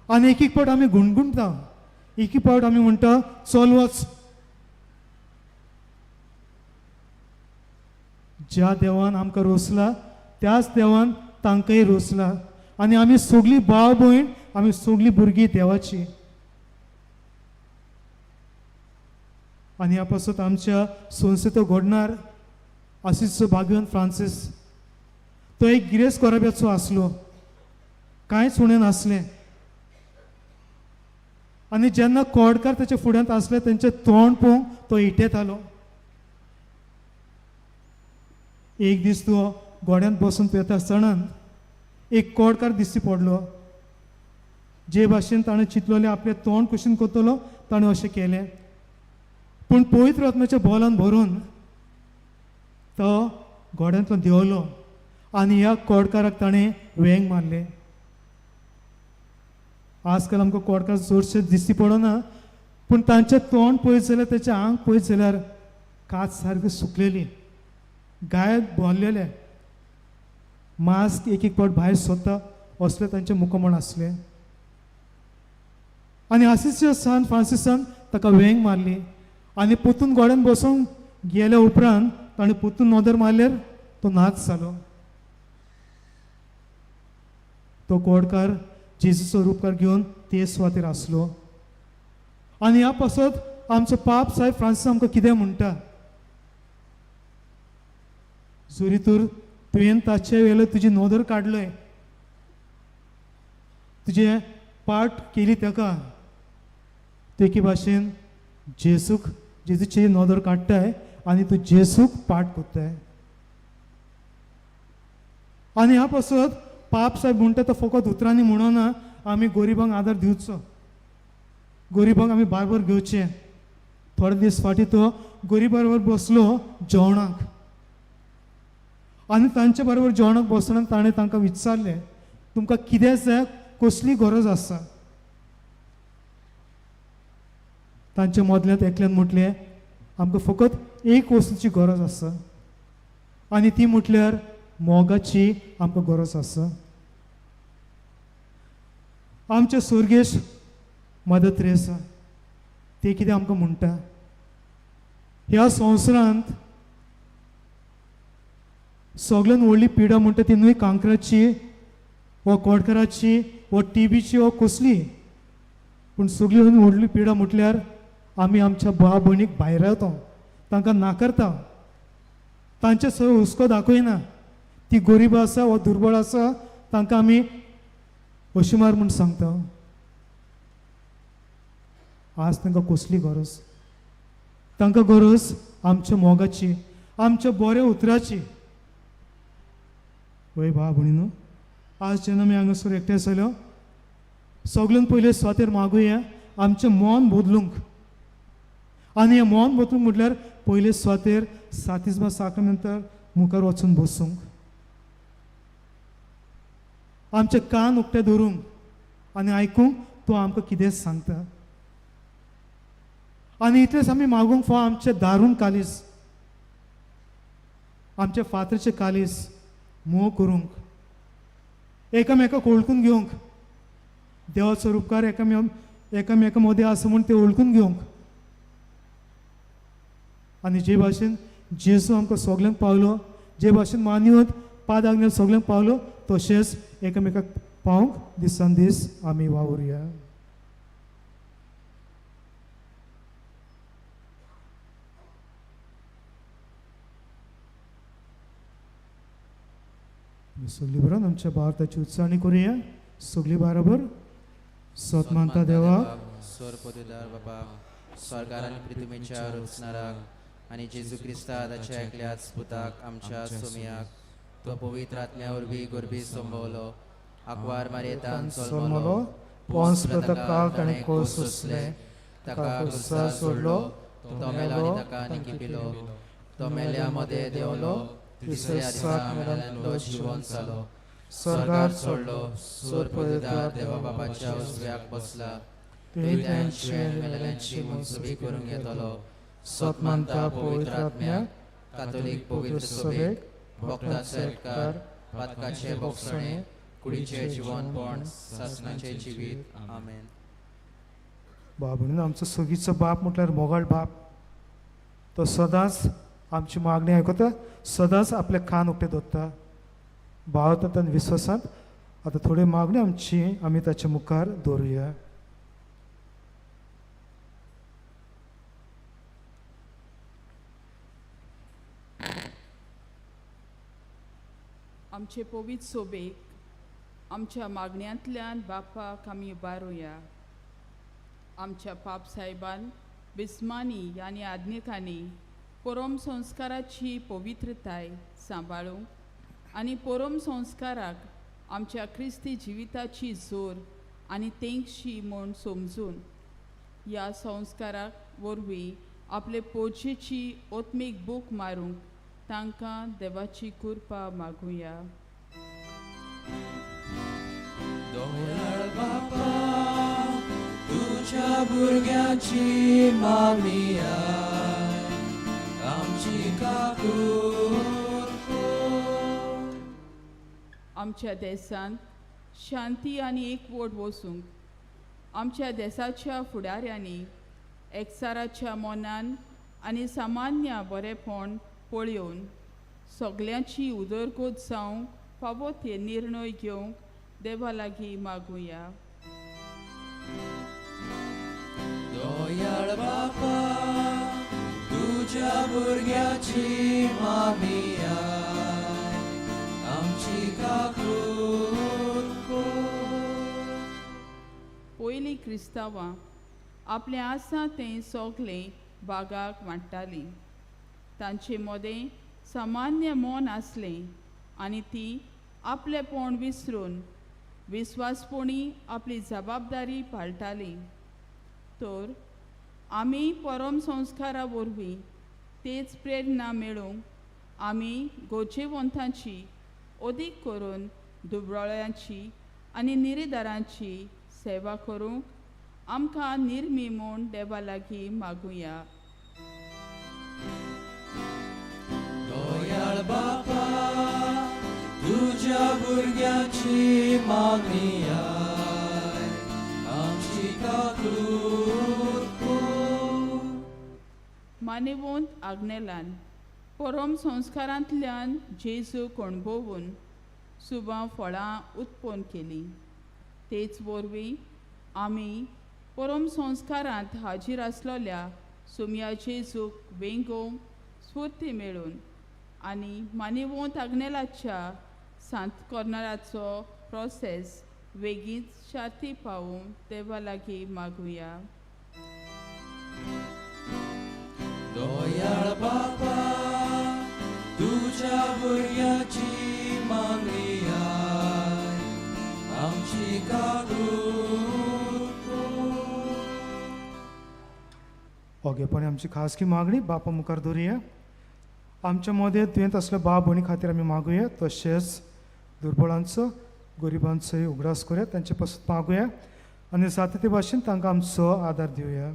आनी एक एक फावट आमी गुणगुणता, एक एक फावट आमी म्हणटा चल वच. ज्या देवान आमकां रोसला त्याच देवान तांकांय रोसला आनी आमी सगळीं भाव भयण, आमी सगळीं भुरगीं देवाची. आनी ह्या पासत आमच्या संस्थेचो घडणार आसिसचो भाग्यवंत फ्रांसीस, तो एक गिरेस्त कोराब्याचो आसलो, कांयच उणें नासलें. आनी जेन्ना कोडकार ताच्या फुड्यांत आसले तेंचें तोंड पळोवंक तो इटेतालो. एक दीस तो गोड्यांत बसून पेता आसतना एक कोडकार दिश्टी पडलो. जे भाशेन ताणें चिंतलोलें आपलें तोंड कुशीन करतलो, ताणें अशें केलें. पूण पवित्र आत्म्याच्या बोलान भरून तो गोड्यांतलो देंवलो आनी ह्या कोडकाराक ताणें वेंग मारलें. आजकाल आमकां कोडकार चडशे दिश्टी पडना, पूण तांचें तोंड पळयत जाल्यार, ताचें आंग पळयत जाल्यार कात सारकी सुकलेली, गायक भरलेले, मास्क एक एक फावट भायर सोदता असलें तांचें मुखमण आसलें. आनी आसिसच्या सान फ्रांसिसान ताका वेंग मारली आनी परतून गोड्यान बसूंक गेल्या उपरांत ताणें परतून नदर मारल्यार तो नाच जालो. तो कोडकार जेजूचो रुपकार घेवन ते सुवातेर आसलो. आनी ह्या पासत आमचो पाप साहेब फ्रांसीस आमकां कितें म्हणटा, जरी तर तुवें ताचे वेले तुजी नदर काडलय, तुजें पाठ केली ताका, तूं एके भाशेन जेजूक, जेजूची नदर काडटाय आनी तूं जेजूक पाठ करताय. आनी ह्या पासत पाप साहेब म्हणटा तो फकत उतरांनी म्हणना, आमी गरिबांक आदार दिवचो, गरिबांक आमी बारबर घेवचें. थोडे दीस फाटीं तो गरिबा बरोबर बसलो जेवणाक आनी तांचे बरोबर जेवणाक बसतना ताणें तांकां विचारलें, तुमकां कितें जाय, कसली गरज आसा? तांच्या मदल्यांत एकल्यान म्हटलें, आमकां फकत एक वस्तूची गरज आसा आनी ती म्हटल्यार मोगाची आमकां गरज आसा. आमचे सुर्गेश मदर तेरेसा ते कितें आमकां म्हणटा, ह्या संवसारांत सगळ्यान व्हडली पिडा म्हणटा ती न्हय कांक्राची वा कोडकाराची वा टिबीची वा कसली, पूण सगळी व्हडली पिडा म्हटल्यार आमी आमच्या भाव भयणीक भायरावता, तांकां नाकारता, तांचे सगळो हुस्को दाखयना. ती गरीब आसा वा दुर्बळ आसा तांकां आमी अशीमार म्हूण सांगता. आज तांकां कसली गरज? तांकां गरज आमच्या मोगाची, आमच्या बऱ्या उतराची. वय भाव भयणीनो, आज जेन्ना आमी हांगासर एकठांय जाल्यो, सगळ्यान पयले सुवातेर मागुया आमचें मन बदलूंक. आनी हें मन बदलूंक म्हटल्यार पयले सुवातेर सातिस्मा साक्रामेंतार मुखार वचून बसूंक, आमचे कान उक्ते दवरूंक आनी आयकूंक तो आमकां कितें सांगता. आनी इतलेंच आमी मागूंक फावो आमचें दारून कालीस, आमच्या फातरीचें कालीस मोग करूंक, एकामेकाक वळखून घेवंक, देवाचो रुपकार एकामेका मदें आसा म्हूण ते वळखून घेवंक. आनी जे भाशेन जेजू आमकां सगल्यांक पावलो, जे भाशेन मान्यवत पाद आग्नेल सगल्यांक पावलो, तशेंच एकामेकाक पावंक दिसान दीस आमी वावुरया. सगळी बरोबर आमच्या भारताची उत्साहणी करूया. सगळी बरोबर सत मानता देवाक, स्वर पदवीदार बाबा, स्वर्गार आनी पृथ्वीच्या रचणाराक आनी जेजू क्रिस्ता ताच्या एकल्याच पुताक आमच्या सोमयाक, तो पवित्र आत्म्या वरवीं गोरबी संभवलो, आकवार मारयेतान सोलमलो, पोन्स प्रतकाल ताणें कोस सोंसलें, ताका क्रुसार सोडलो, तो मेलो आनी ताका निकिपिलो, तो मेल्या मदें देंवलो, तिसऱ्या दिसा मेल्यांतलो जिवन जालो, स्वर्गार चडलो, सोरपदार देवा बापाच्या उजव्याक बसला, थंयच्यान मेलेल्यांची मनसुबी करूंक येतलो. सत मानता पवित्र आत्म्याक, कातोलीक पवित्र सभेक, भक्ताचो एककार, पातकाचे बोगसणे, कुडीचें जिवनपण, सासणाचें जिवीत. आमेन. बाब म्हणून आमचो सगीचो बाप म्हटल्यार मोगाळ बाप, तो सदांच आमची मागणी आयकता, सदांच आपले कान उक्ते दवरता. भावार्थांत आनी विस्वासांत आतां थोड्यो मागण्यो आमची आमी ताचे मुखार दवरुया. आमचे पवित्र सोबेक आमच्या मागण्यांतल्यान बापाक आमी उबारुया. आमच्या पाप साहेबान बिस्मानी आनी आज्ञकांनी परम संस्काराची पवित्रताय सांबाळूंक आनी परम संस्काराक आमच्या क्रिस्ती जिविताची जोर आनी तेंगशी म्हूण समजून ह्या संस्काराक वरवीं आपले पोजेची ओत्मीक बूक मारूंक तांकां देवाची कृपा मागुया. दोयाळ बापा, तुज्या भुरग्याची मागणी आय, आमची काकूत कर. आमच्या देशांत शांती आनी एकवट वसूंक आमच्या देशाच्या फुडाऱ्यांनी एकचाराच्या मनान आनी सामान्य बरेपण पळोवन सगल्यांची उदरगत जावंक फावो ते निर्णय घेवंक देवा लागीं मागुया. दोयाळ बापा, तुज्या भुरग्याची मागणी आय, आमची काकूत कर. पयलीं क्रिस्तांवां आपलें आसा तें सगलें बागाक वांट्टालीं. तांचे मदें सामान्य मन आसलें आनी ती आपलेपण विसरून विस्वासपणी आपली जबाबदारी पाळटाली. तर आमी परम संस्कारा वरवीं तेच प्रेरणा मेळूंक आमी गरजेवंतांची अदीक करून दुबळ्यांची आनी निरेदारांची सेवा करूंक आमकां निर्मी म्हूण देवा लागीं मागुया. दोयाळ बापा, तुज्या भुरग्याची मागणी आय, आमची काकूत कर. मानेवंत आग्नेलान परम संस्कारांतल्यान जेजू अणभवून सुबां फळां उत्पन्न केलीं. तेच वरवीं आमी परम संस्कारांत हाजीर आसलेल्या सुमया जेजूक वेंगोवंक स्फूर्ती मेळून आनी मानेवंत आग्नेलाच्या सांत कॉर्नराचो प्रोसेस वेगींच शांती पावूंक देवा लागीं मागुया. दोयाळ बापा, तुज्या भुरग्याची मागणी आय, आमची काकूत कर. ओगेपणी आमची खासगी मागणी बापा मुखार दवरुया. आमच्या मदें दुयेंत आसल्या बाब भयणी खातीर आमी मागुया, तशेंच दुर्बळांचो गरिबांचोय उगडास करुया, तांचे पासून मागुया आनी जाता ते भाशेन तांकां आमचो आदार दिवया.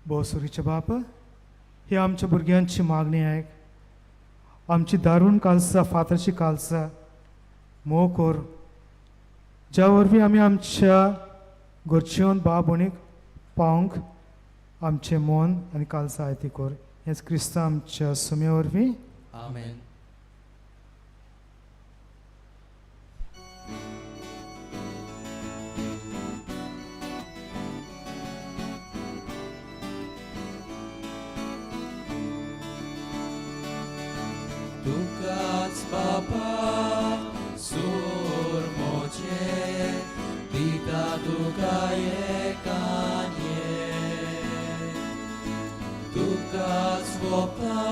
भोवसुरीचे बाप, ही आमच्या भुरग्यांची मागणी आयक. आमची दारूण कालसा, फातराची कालसा मोग कर, ज्या वरवीं आमी आमच्या घरच्यान बाब भयणीक पावंक आमचें मन आनी कालसा आयती कर. हेंच क्रिस्तांव आमच्या सुम्या वरवीं. आमेन. तुकाच बापा सूर मोजे दिता तुका एकान एक, तुकाच वोपता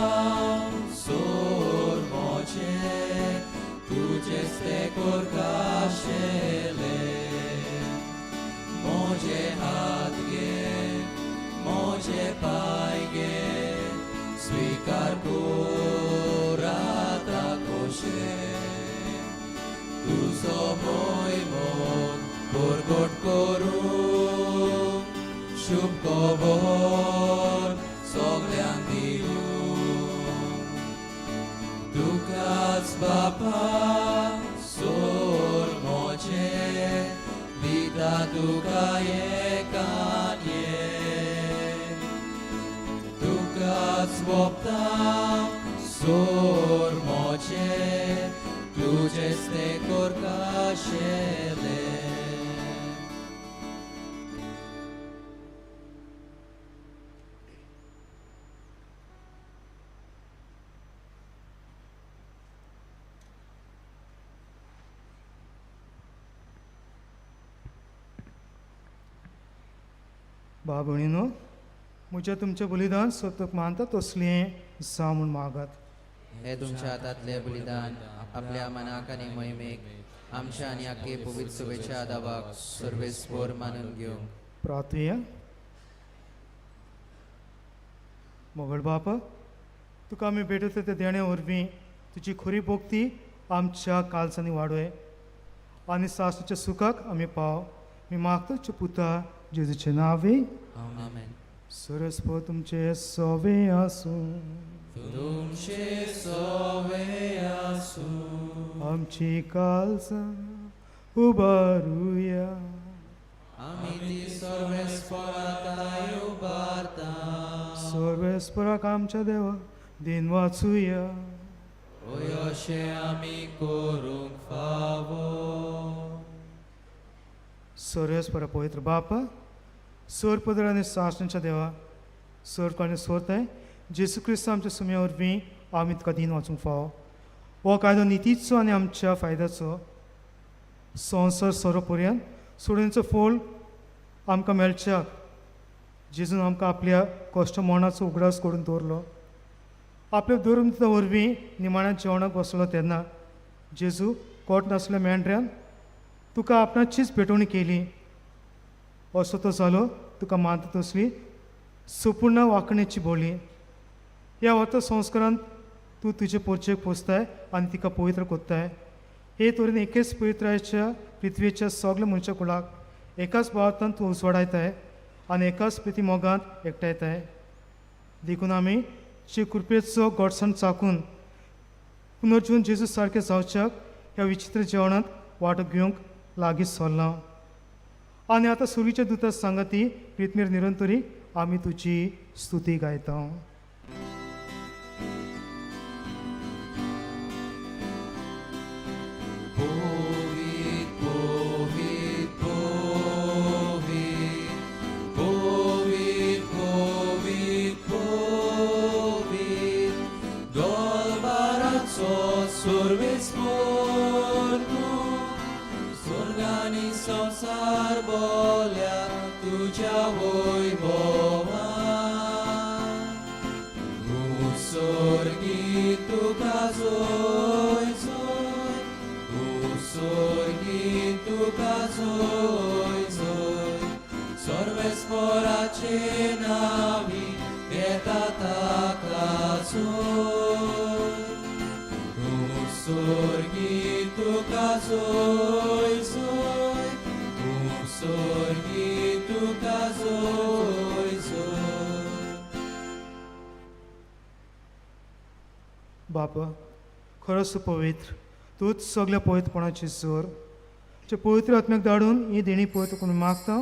सूर मोजे तुजेच ते कोरकाशेले. मोजे हात गे, मोजे पाय गे, स्वीकार कर. बापा सोर मोजे दिता तुका एकान एक तुकाच वोपता सोर मोजे तुजेच तें करकाशेलें. भाव भयणीनो, म्हजें तुमचें बलिदान सतक मानता तसलें जावं म्हूण मागात. हे तुमच्या हातांतलें बलिदान आपल्या मनाक आनी मोहिमेक आमच्या आनी आख्खे पवित्र सभेच्या आदावाक सर्वेस्पोर मानून घेवंक. प्रार्थुया. मोगल बापा, तुका आमी भेटयता त्या देण्या वरवीं तुजी खरी भक्ती आमच्या कालसांनी वाडय आनी सासूच्या सुखाक आमी पाव. मी मागता तुज्या पुता जेजूचे नांवे. आमेन. सरस्पत तुमचे सोवे आसूं. तुमचे सोवे आसूं. आमची कालसां उबारुया. आमी ती सर्वेस्पराताय उबारता. सर्वेस्पराक आमच्या देवा दिन वाचुया. ओय अशें आमी करूंक फावो. सर्वेस्परा पवित्र बापा, सोर पदर आनी सासणाच्या देवा, सोर आनी सोरताय जेजू क्रिस्त आमच्या सुम्या वरवीं आमी तुका दिन वाचूंक फावो. हो कायदो नितीचो आनी आमच्या फायद्याचो संवसार सोरो पर्यंत सोडणेचो फोल आमकां मेळच्याक जेजून आमकां आपल्या कश्ट मरणाचो उगडास करून दवरलो. आपल्या धर्म वरवीं निमाण्या जेवणाक बसलो तेन्ना जेजू कोट नासल्या मेंढऱ्यान तुका आपणाचीच भेटवणी केली. असो तो जालो तुका मानता तसली सुपूर्ण वांकणेची बोली. ह्या व्हता संस्कारान तूं तुजे पोरचेक पोसताय आनी तिका पवित्र कोत्ताय. हे तरेन एकेच पवित्रायच्या पृथ्वेच्या सगल्या मनशा कुळाक एकाच भावार्थान तूं उजवाडायताय आनी एकाच प्रिती मोगांत एकठांयताय. देखून आमी तुजे कृपेचो गोडसाण चाकून पुनर्जीवन जेजू सारकें जावच्याक ह्या विचित्र जेवणांत वांटो घेवंक लागीं सरलां. आनी आतां सुरीच्या दुता सांगाती प्रितमेर निरंतरी आमी तुजी स्तुती गायता. पवित्र पवित्र पवित्र पवित्र पवित्र पवित्र दोलबाराचो सर्वेस्पोर तूं स्वर्गानी संवसार बोल्या तुज्या वैभवान. तूं स्वर्गी तुका जोय जोय, तूं स्वर्गी तुका जोय जोय, सर्वेस्पोराचे नावी येता ताका जोय. तूं स्वर्गी तुका जोय जोय, तूं स्वर्गी तुका जोय जोय. बापा, खरोच तूं पवित्र, तूंच सगल्या पवित्रपणाची जोर. तुज्या पवित्र आत्म्याक धाडून ही देणी पवित्र करून मागता.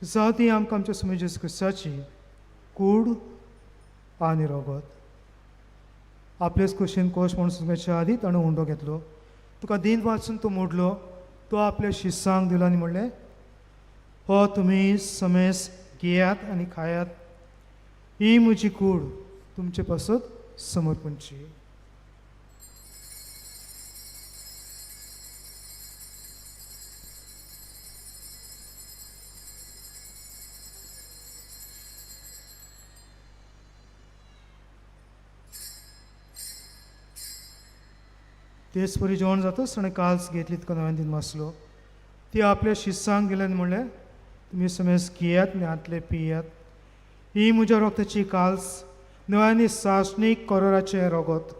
जावं ती आमकां आमच्या सुमी जेजू क्रिस्ताची कूड आनी रगत. आपलेच कुशीन कोश म्हणून सुम्याच्या आदी ताणें उंडो घेतलो. तुका दिन वाचून तो मोडलो. तो आपल्या शिसांक दिलो आनी म्हणलें, हो तुमी समेस घेयात आनी खायात. ही म्हजी कूड तुमचे पासत समर्पणची. तेच परी जेवण जातच ताणें काल्स घेतली तुका नव्यान दिन वाचलो. ती आपल्या शिसांक दिले आनी म्हणलें, तुमी समेस घेयात आनी हांतले पियात. ही म्हज्या रक्ताची काल्स नव्यानी सासणीक करोराचें रगत.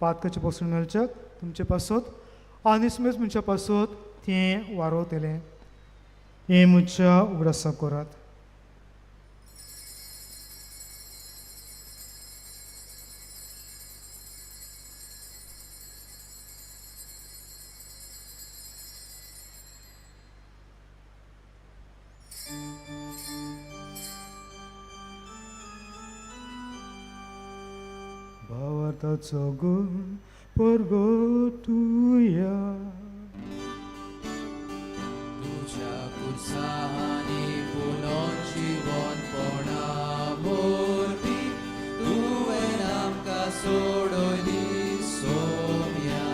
पातकाचें बसून मेळच्याक तुमचे पासत आनी समेज मनशा पासत तें वारोवतलें. हें म्हज्या उगडासाक करात. भावार्थाचो गुण परगटुया. तुज्या कुर्सांनी फुलोन जिवनपणा वरवीं तुवें आमकां सोडयली सोम्या.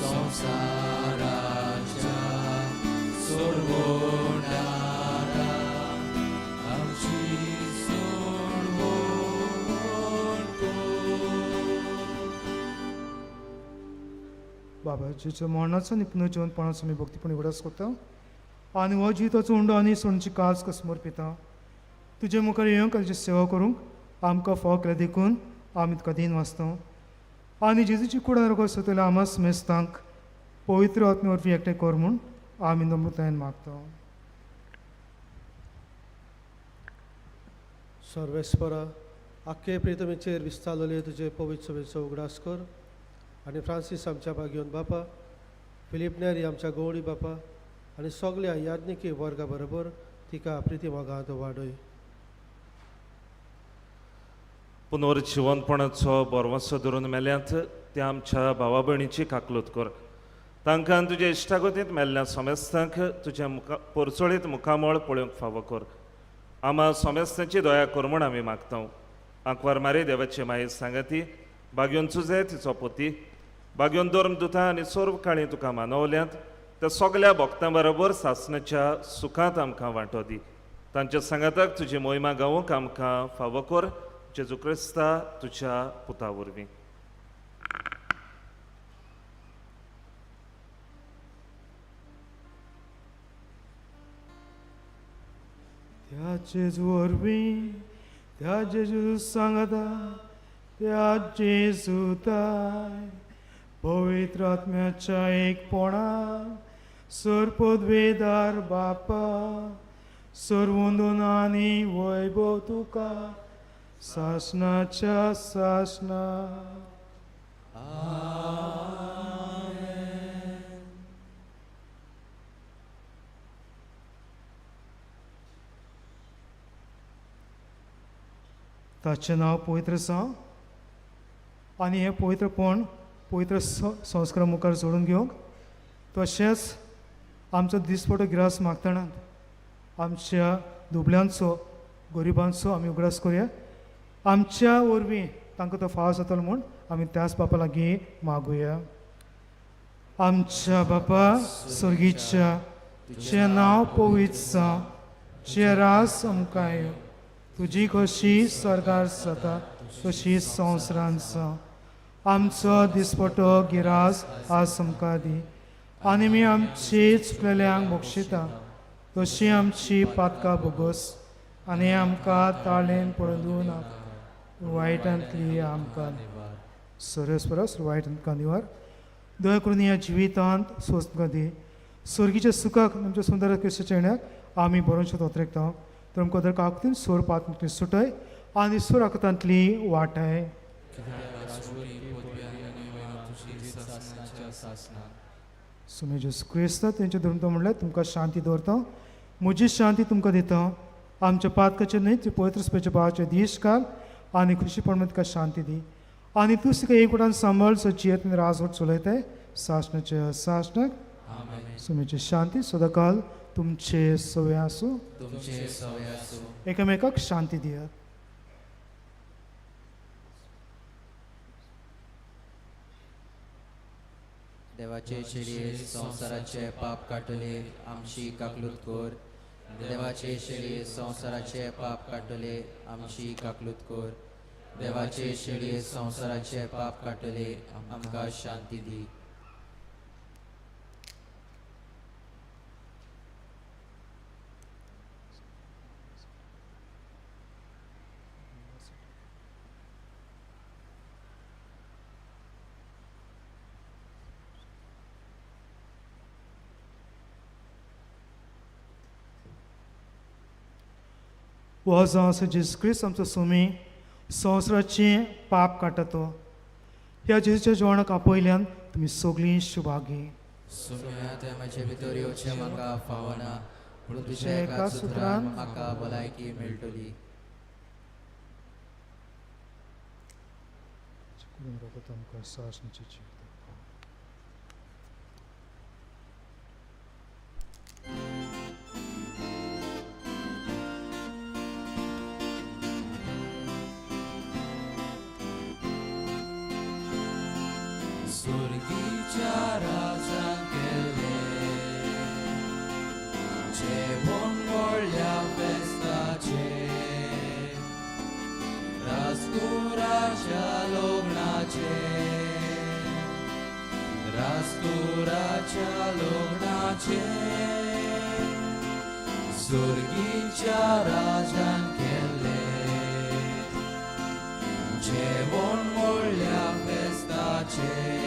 संवसाराच्या सोडवणारा आमची सोडवण कर. बाबा जेच्या मरणाचो आनी पुनर्जिवनपणाचो आमी भक्तीपणी उगडास करता आनी हो जिविताचो उंडो आनी सोडची काज समर्पिता. तुजे मुखार येवंक आनी तुजी सेवा करूंक आमकां फावो केल्या देखून आमी तुका दीन वाचता. आनी जेजूची कुडान रोगो सोदतल्या आमा समेस्तांक पवित्र आत्मे वरवीं एकठांय कर म्हूण आमी नम्रतायेन मागता. सर्वेस्परा, आख्खे प्रितमेचेर विस्तारलेले तुजे पवित्र सभेचो उगडास कर आनी फ्रांसीस आमच्या बागयोन बापा, फिलीप नेरी आमच्या गौडी बापा आनी सगल्या याज्ञिकी वर्गा बरोबर तिका प्रिती मोगांत वाडय. पुनर्जिवनपणाचो बरवंसो धरून मेल्यांत त्या आमच्या भावा भयणीची काकलूत कर. तांकां तुज्या इश्टागतींत मेल्ल्या समेस्तांक तुज्या मुखा पोरचोळीत मुखामळ पळोवंक फावो कर. आमा समेस्तांची दया कर म्हूण आमी मागता. आंकवार मारी देवाची माई सांगाती बागयोन चुजे तिचो पोती बागयोन धर्म दुता आनी सर्व काळी तुका मानवल्यांत त्या सगल्या भक्तां बरोबर सासणाच्या सुखांत आमकां वांटो दी. तांच्या सांगाताक तुजी मोहिमा गावूंक आमकां फावो कर. जेजू क्रिस्ता तुज्या पुता वरवीं. त्या जेजू वरवीं, त्या जेजू सांगता, त्या जेजूताय पवित्र आत्म्याच्या एकपणान सर्पद्वेदार बापा सर्वंदून आनी वैभव तुका सासणाच्या सासणा. ताचें नांव पवित्र जावं आनी हें पवित्रपण पवित्र संस्कारा मुखार जोडून घेवंक, तशेंच आमचो दिसपटो गिरास मागतना आमच्या दुबल्यांचो गरिबांचो आमी उगडास करुया. आमच्या वरवीं तांकां तो फावो जातलो म्हूण आमी त्याच बापा लागीं मागुया. आमच्या बापा सर्गीच्या, तुजें नांव पवित्र जावं, तुजें राज आमकां येवं, तुजी खोशी स्वर्गार जाता तशी संवसारांत जावं. आमचो दिसपटो गिरास आज आमकां दी आनी आमी आमची चुकलेल्यांक बक्षिता तशी आमची पातकां भोगोस आनी आमकां ताळेन पडून नाका, वायटांतली आमकां सरस परस वायटांतकां निवार. दया करून ह्या जिवितांत सोंसका दी. स्वर्गीच्या सुखाक आमच्या सुंदर क्रिस्ताच्या येण्याक आमी बरोवचो तोत्रेकता. तर आमकां दर काकतीन सोर पातली सुटय आनी सोर आकतांतली वाटाय. सुमे जेजू क्रिस्त तेंचे धर्म म्हणल्यार तुमकां शांती दवरता, म्हजी शांती तुमकां दिता. आमच्या पातकाचे न्हय ती पवित्र सुपेच्या भावाचे दीस काल आनी खुशीपण तुका शांती दी. आनी तूं तुका एक वटान सांबाळ सो जियेत राजवट चलयताय सासणाचे सासणाक. सुमेची शांती सदांकाल तुमचे सवे आसूं. तुमचे सवे आसूं. एकामेकाक शांती दियात. देवाचे शेळये संवसाराचे पाप काडटले आमची काकलूत कर. देवाचे शेळये संवसाराचे पाप काडटले आमची काकलूत कर. देवाचे शेळये संवसाराचे पाप काडटले आमकां शांती दी. हो जावन आसा जेजू क्रिस्त आमचो सुमी संवसाराचें पाप काडटा तो. ह्या जेजूच्या जेवणाक आपयल्यान तुमी सगळीं शुभागी. सुम्या तें म्हजे भितर येवचें म्हाका फावना, पूण तुज्या एका सुत्रान म्हाका भलायकी मेळटली. रगत आमकां सासणाचें जिवीत. सुर्गीच्या राजान केल्लें जेवण व्हडल्या फेस्ताचें, राजकुराच्या लग्नाचें, राजकुराच्या लग्नाचें. सुर्गीच्या राजान केल्लें जेवण व्हडल्या फेस्ताचें,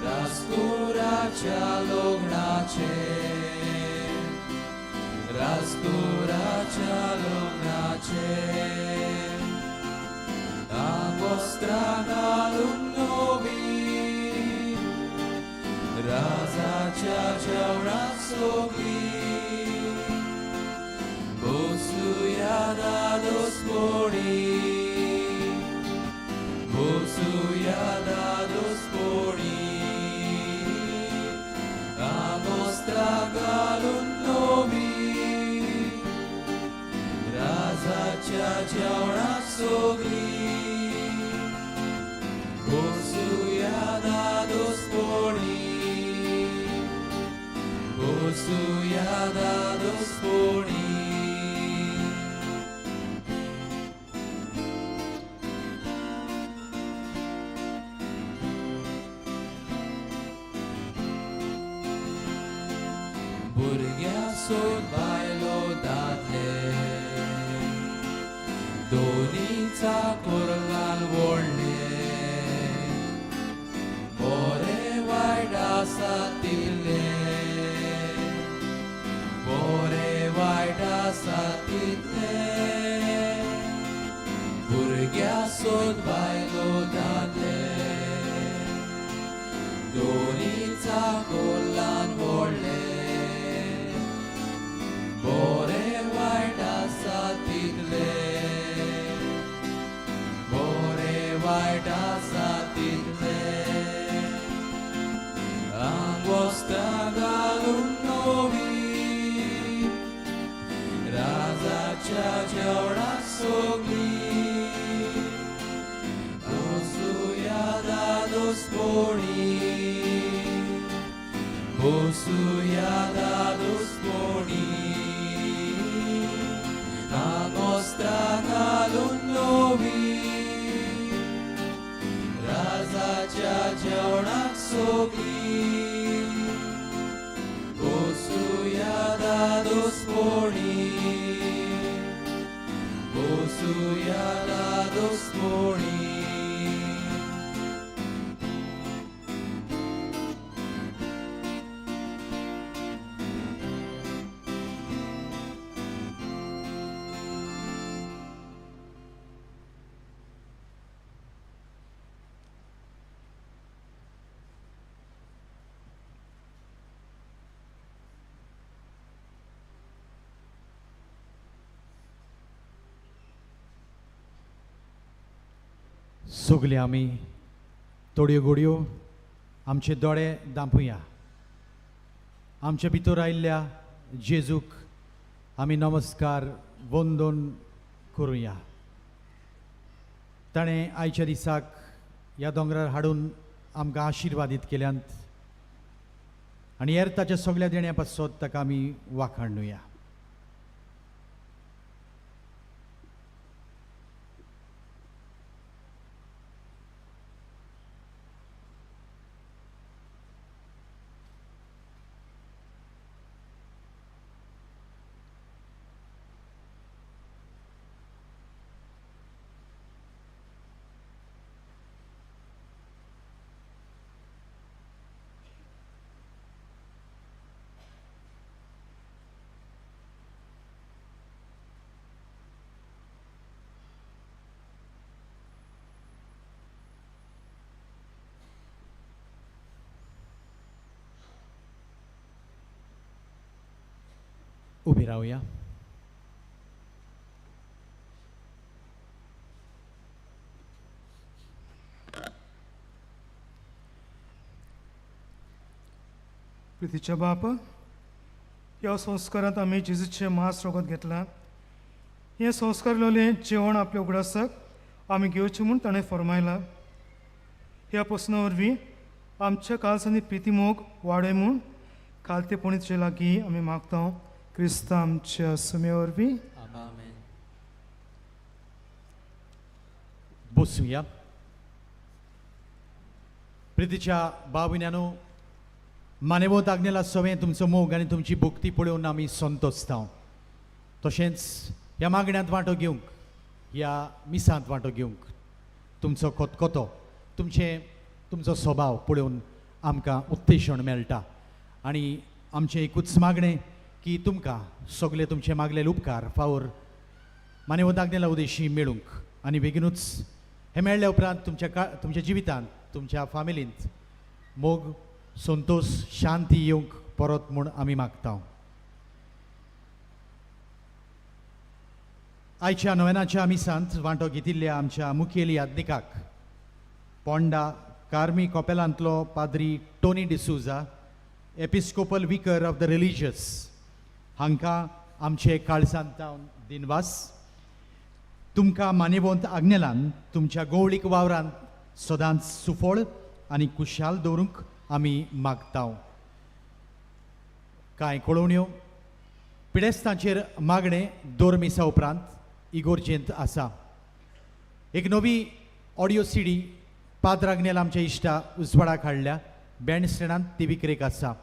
राजकुराच्या लग्नाचें, राजकुराच्या लग्नाचें. आंगवस्त्रां घालून नवीं राजाच्या जेवणाक सगळीं बसुया दादोसपणी, बसुया दादोसपणी. आंगवस्त्रां घालून नवीं राजाच्या जेवणाक सगळीं बसुया दादोसपणी, बसुया दादोसपणी. भुरग्यां सोद बायलो दादले दोनी चाकोरलान व्हडले, बरें वायट आसा तितलें, बरें वायट आसा तितलें. भुरग्यां सोद बायलो दादले दोनी चाकोरलान व्हडले, बरें वायट आसा तितलें, बरें वायट आसा तितलें. आंगवस्त्रां घालून नवीं राजाच्या जेवणाक सगळीं बसुया दादोसपणी, बसुया दादोसपणी. आंगवस्त्रां घालून नवीं राजाच्या जेवणाक सगळीं बसुया दादोसपणी, बसुया दादोसपणी. सगळे आमी थोड्यो घडयो आमचे दोळे दांपुया. आमचे भितर आयिल्ल्या जेजूक आमी नमस्कार वंदन करुया. ताणें आयच्या दिसाक ह्या दोंगरार हाडून आमकां आशिर्वादीत केल्यात आनी हेर ताच्या सगळ्या देण्या पासत ताका आमी वाखाणुया. उबी रावया. प्रितीच्या बाप, ह्या संस्कारांत आमी जेजूचें मांस रगत घेतलां. हें संस्कार लोलें जेवण आपल्या उगडासाक आमी घेवचें म्हूण ताणें फर्मायलां. ह्या प्रस्ना वरवीं आमच्या काळजांनी प्रितीमोग वाडय म्हूण खालतेपणी तुजे लागीं आमी मागता, क्रिस्ता आमच्या सुम्या वरवीं. आमेन. बसूया. प्रितीच्या भाव भयणांनो, मानेवत आग्नेला सवें तुमचो मोग आनी तुमची भक्ती पळोवन आमी संतोसता. तशेंच ह्या मागण्यांत वांटो घेवंक, ह्या मिसांत वांटो घेवंक तुमचो खतखतो, तुमचो स्वभाव पळोवन आमकां उत्तेजन मेळटा. आनी आमचें एकूच मागणें की तुमकां सगळे तुमचे मागलेले उपकार फावोर मानेवत आग्नेला उदेशी मेळूंक आनी बेगिनूच हें मेळ्ळ्या उपरांत तुमच्या जिवितांत, तुमच्या फामिलींत मोग, संतोश, शांती येवंक परत म्हूण आमी मागता. आयच्या नोवेनाच्या मिसांत वांटो घेतिल्ल्या आमच्या मुखेल याज्ञिकाक, पोंडा कार्मी कॉपेलांतलो पाद्री Tony D'Souza, episcopal vicar of the religious, हांकां आमचे काळजांत जावन दिनवास. तुमकां मानेवंत आग्नेलान तुमच्या गोवळीक वावरांत सदांच सुफळ आनी खुशाल दवरूंक आमी मागता. कांय कळोवण्यो. पिडेस्तांचेर मागणें दोर मिसा उपरांत इगोर्जेंत आसा. एक नवी ऑडियो सीडी पाद्र आग्नेल आमच्या इश्टा उजवाडाक हाडल्या. बँड स्टँडांत ती विक्रेक आसा.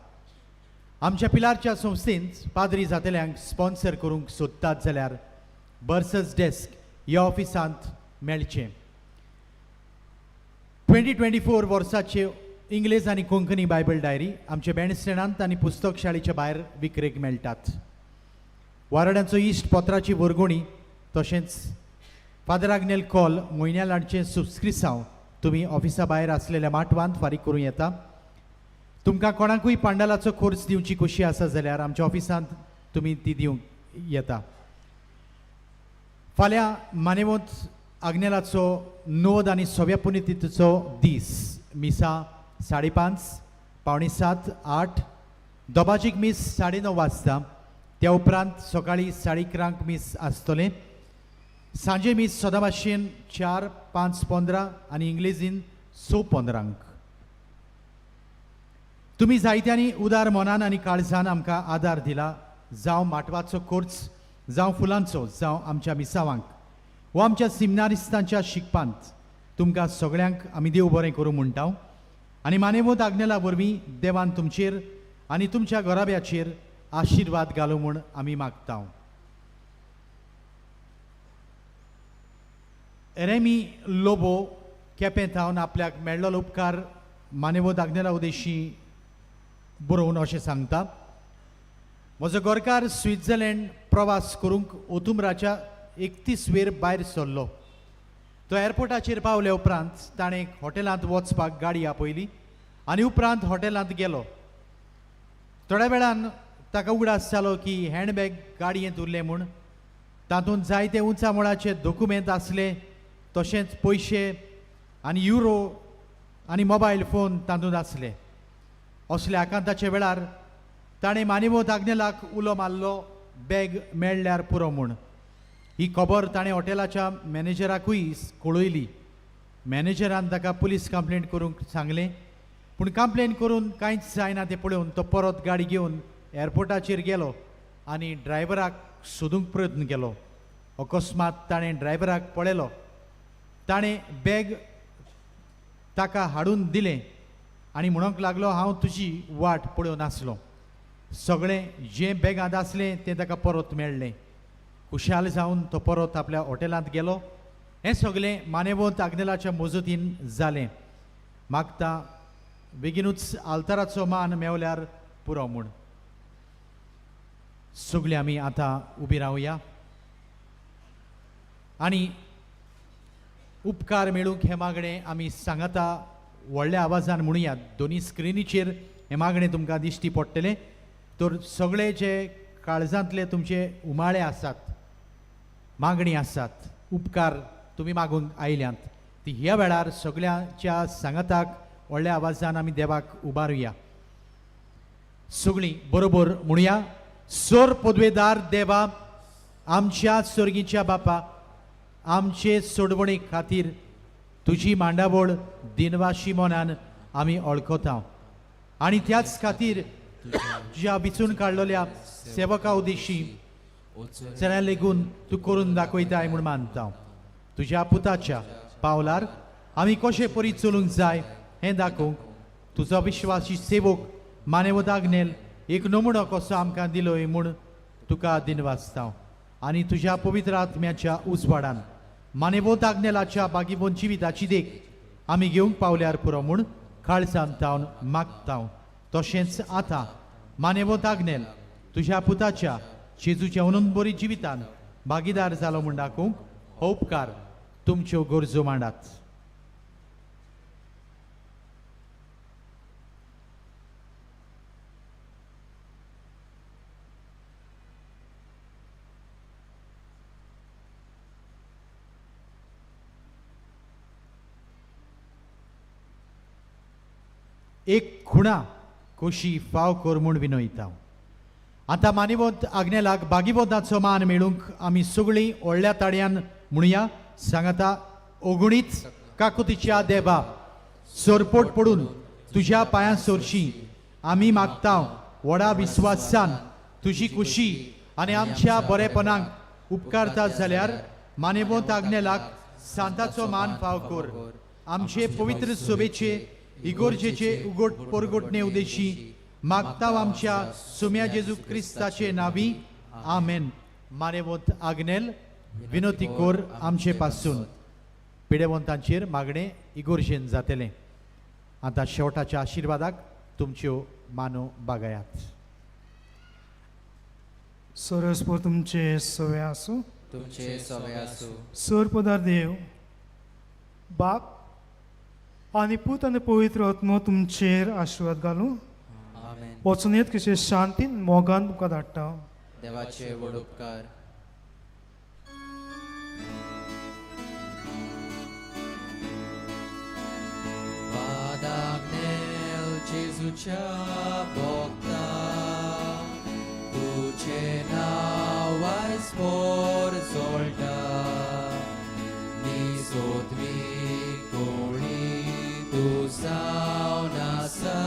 आमच्या पिलारच्या संस्थेंत पाद्री जातेल्यांक स्पॉन्सर करूंक सोदतात जाल्यार बर्सस डेस्क ह्या ऑफिसांत मेळचें. 2024 वर्साचे इंग्लेज आनी कोंकणी बायबल डायरी आमच्या बँड स्टँडांत आनी पुस्तक शाळेच्या भायर विक्रेक मेळटात. वारड्यांचो इश्ट पत्राची वर्गणी तशेंच फादर आग्नेल कॉल म्हयन्या लाडचें सबस्क्रिसांव तुमी ऑफिसा भायर आसलेल्या माटवांत फारीक करूं येता. तुमकां कोणाकूय पांडालाचो खर्च दिवची खोशी आसा जाल्यार आमच्या ऑफिसांत तुमी ती दिवंक येता. फाल्यां मानेवंत आग्नेलाचो 90 आनी सव्या पुण्यतिथीचो दीस. मिसा 5:30, 6:45, 8, दबाजीक मीस 9:30 वाजता. त्या उपरांत सकाळी 11:30 मीस आसतलें. सांजे मीस सदां भाशेन 4, 5, 15 आनी इंग्लेजीन 6:15. तुमी जायत्यांनी उदार मनान आनी काळजान आमकां आदार दिला, जावं माटवाचो खर्च, जावं फुलांचो, जावं आमच्या मिसावांक वा आमच्या सिमनारिस्तांच्या शिकपांत. तुमकां सगळ्यांक आमी देव बरें करूं म्हणटा आनी मानेवत आग्नेला वरवीं देवान तुमचेर आनी तुमच्या घराब्याचेर आशिर्वाद घालूं म्हूण आमी मागता. एरेमी लोबो केपें थावन आपल्याक मेळ्ळो उपकार मानेवत आग्नेला उदेशी बरोवन अशें सांगता: म्हजो गोरकार स्वित्झर्लंड प्रवास करूंक ओतुमराच्या 31 वेर भायर सरलो. तो एअरपोर्टाचेर पावल्या उपरांत ताणें हॉटेलांत वचपाक गाडी आपयली आनी उपरांत हॉटेलांत गेलो. थोड्या वेळान ताका उगडास जालो की हँडबॅग गाडयेंत उरलें म्हूण. तातूंत जायते उंचा मोळाचे दोकुमेंत आसले, तशेंच पयशे आनी युरो आनी मोबायल फोन तातूंत आसले. असल्या आकांताच्या वेळार ताणें मानिवत आग्नेलाक उलो मारलो, बॅग मेळ्ळ्यार पुरो म्हूण. ही खबर ताणें हॉटेलाच्या मॅनेजराकूय कळयली. मॅनेजरान ताका पुलीस कंप्लेंट करूंक सांगलें, पूण कंप्लेन करून कांयच जायना तें पळोवन तो परत गाडी घेवन एअरपोर्टाचेर गेलो आनी ड्रायव्हराक सोदूंक प्रयत्न केलो. अकस्मात ताणें ड्रायव्हराक पळयलो. ताणें बॅग ताका हाडून दिलें आनी म्हणूंक लागलो, हांव तुजी वाट पळोवन आसलो. सगळें जें बॅगांत आसलें तें ताका परत मेळ्ळें. खुशाल जावन तो परत आपल्या हॉटेलांत गेलो. हें सगळें मानेवंत आग्नेलाच्या मजतीन जालें. मागता बेगिनूच आल्ताराचो मान मेवल्यार पुरो म्हूण. सगळीं आमी आतां उबी रावया आनी उपकार मेळूंक हें मागणें आमी सांगाता व्हडल्या आवाजान म्हणुया. दोनी स्क्रिनीचेर हें मागणें तुमकां दिश्टी पडटलें. तर सगळे जे काळजांतले तुमचे उमाळे आसात, मागणी आसात, उपकार तुमी मागूंक आयल्यात, ती ह्या वेळार सगळ्यांच्या सांगाताक व्हडल्या आवाजान आमी देवाक उबारुया. सगळीं बरोबर म्हणया, सोर पदवेदार देवा, आमच्या सोर्गीच्या बापा, आमचे सोडवणे खातीर तुजी मांडावळ दिनवाशी मनान आमी वळखता आनी त्याच खातीर तुज्या विचून काडलेल्या सेवका उदेशी चल्या लेगून तूं करून दाखयताय म्हूण मानता. तुज्या पुताच्या पावलार आमी कशे परी चलूंक जाय हें दाखोवंक तुजो विश्वासी सेवक मानेवत आग्नेल एक नमुनो कसो आमकां दिलोय म्हूण तुका दिनवासता आनी तुज्या पवित्र आत्म्याच्या उजवाडान मानेवत आग्नेलाच्या बागीबोन जिविताची देख आमी घेवंक पावल्यार पुरो म्हूण काळजान तावन मागता. तशेंच आतां मानेवत आग्नेल तुज्या पुताच्या जेजूच्या अनंत बरी जिवितान भागीदार जालो म्हूण दाखोवंक हो उपकार तुमच्यो गरजो मांडात. एक खुणा कोशी फाव कर म्हूण विनयता. आतां मानिवत आग्नेलाक बागीवोदाचो मान मेळूंक आमी सगळीं व्हडल्या ताळयान म्हणया, सांगाता ओगुणीच काकुतीच्या देवा, सरपोट पडून तुज्या पांयां सोरशी आमी मागता व्हडा विस्वासान तुजी खुशी आनी आमच्या बरेपणाक उपकारता जाल्यार मानेवत आग्नेलाक सांताचो मान फाव कर. आमचे पवित्र सोबेचे इगोर्जेचे उगोट पोरगोटणे उदेशी मागता आमच्या सुम्या जेजू क्रिस्ताचे नावी, आमेन. मानेवत आग्नेल विनोती कोर आमचे पासून पिडेवंतांचेर मागणें इगोर्जेन जातलें. आतां शेवटाच्या आशिर्वादाक तुमच्यो मानो बागायात. सरस्पर तुमचे सवे आसूं, तुमचे सवे आसूं. सर पदार देव बाप आनी पूत आनी पवित्र आत्मो तुमचेर आशिर्वाद घालूं. आमेन. वचून येत कशें शांतीन मोगान तुमकां धाडटा. देवाचे व्हड उपकार. वादाग्नेल जेजूच्या भोगता तुजें नांव आयज पोर जोळटा, निजोतवी कोळी तूं जावन आसा,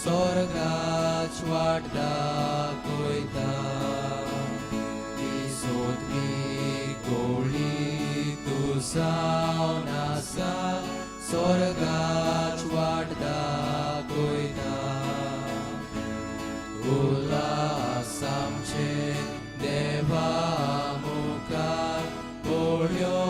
स्वर्गाच वाट दाखयता. निजोतवी कोळी तूं जावन आसा, स्वर्गाच वाट दाखयता. उल्हास आमचे देवा मुखार पळयो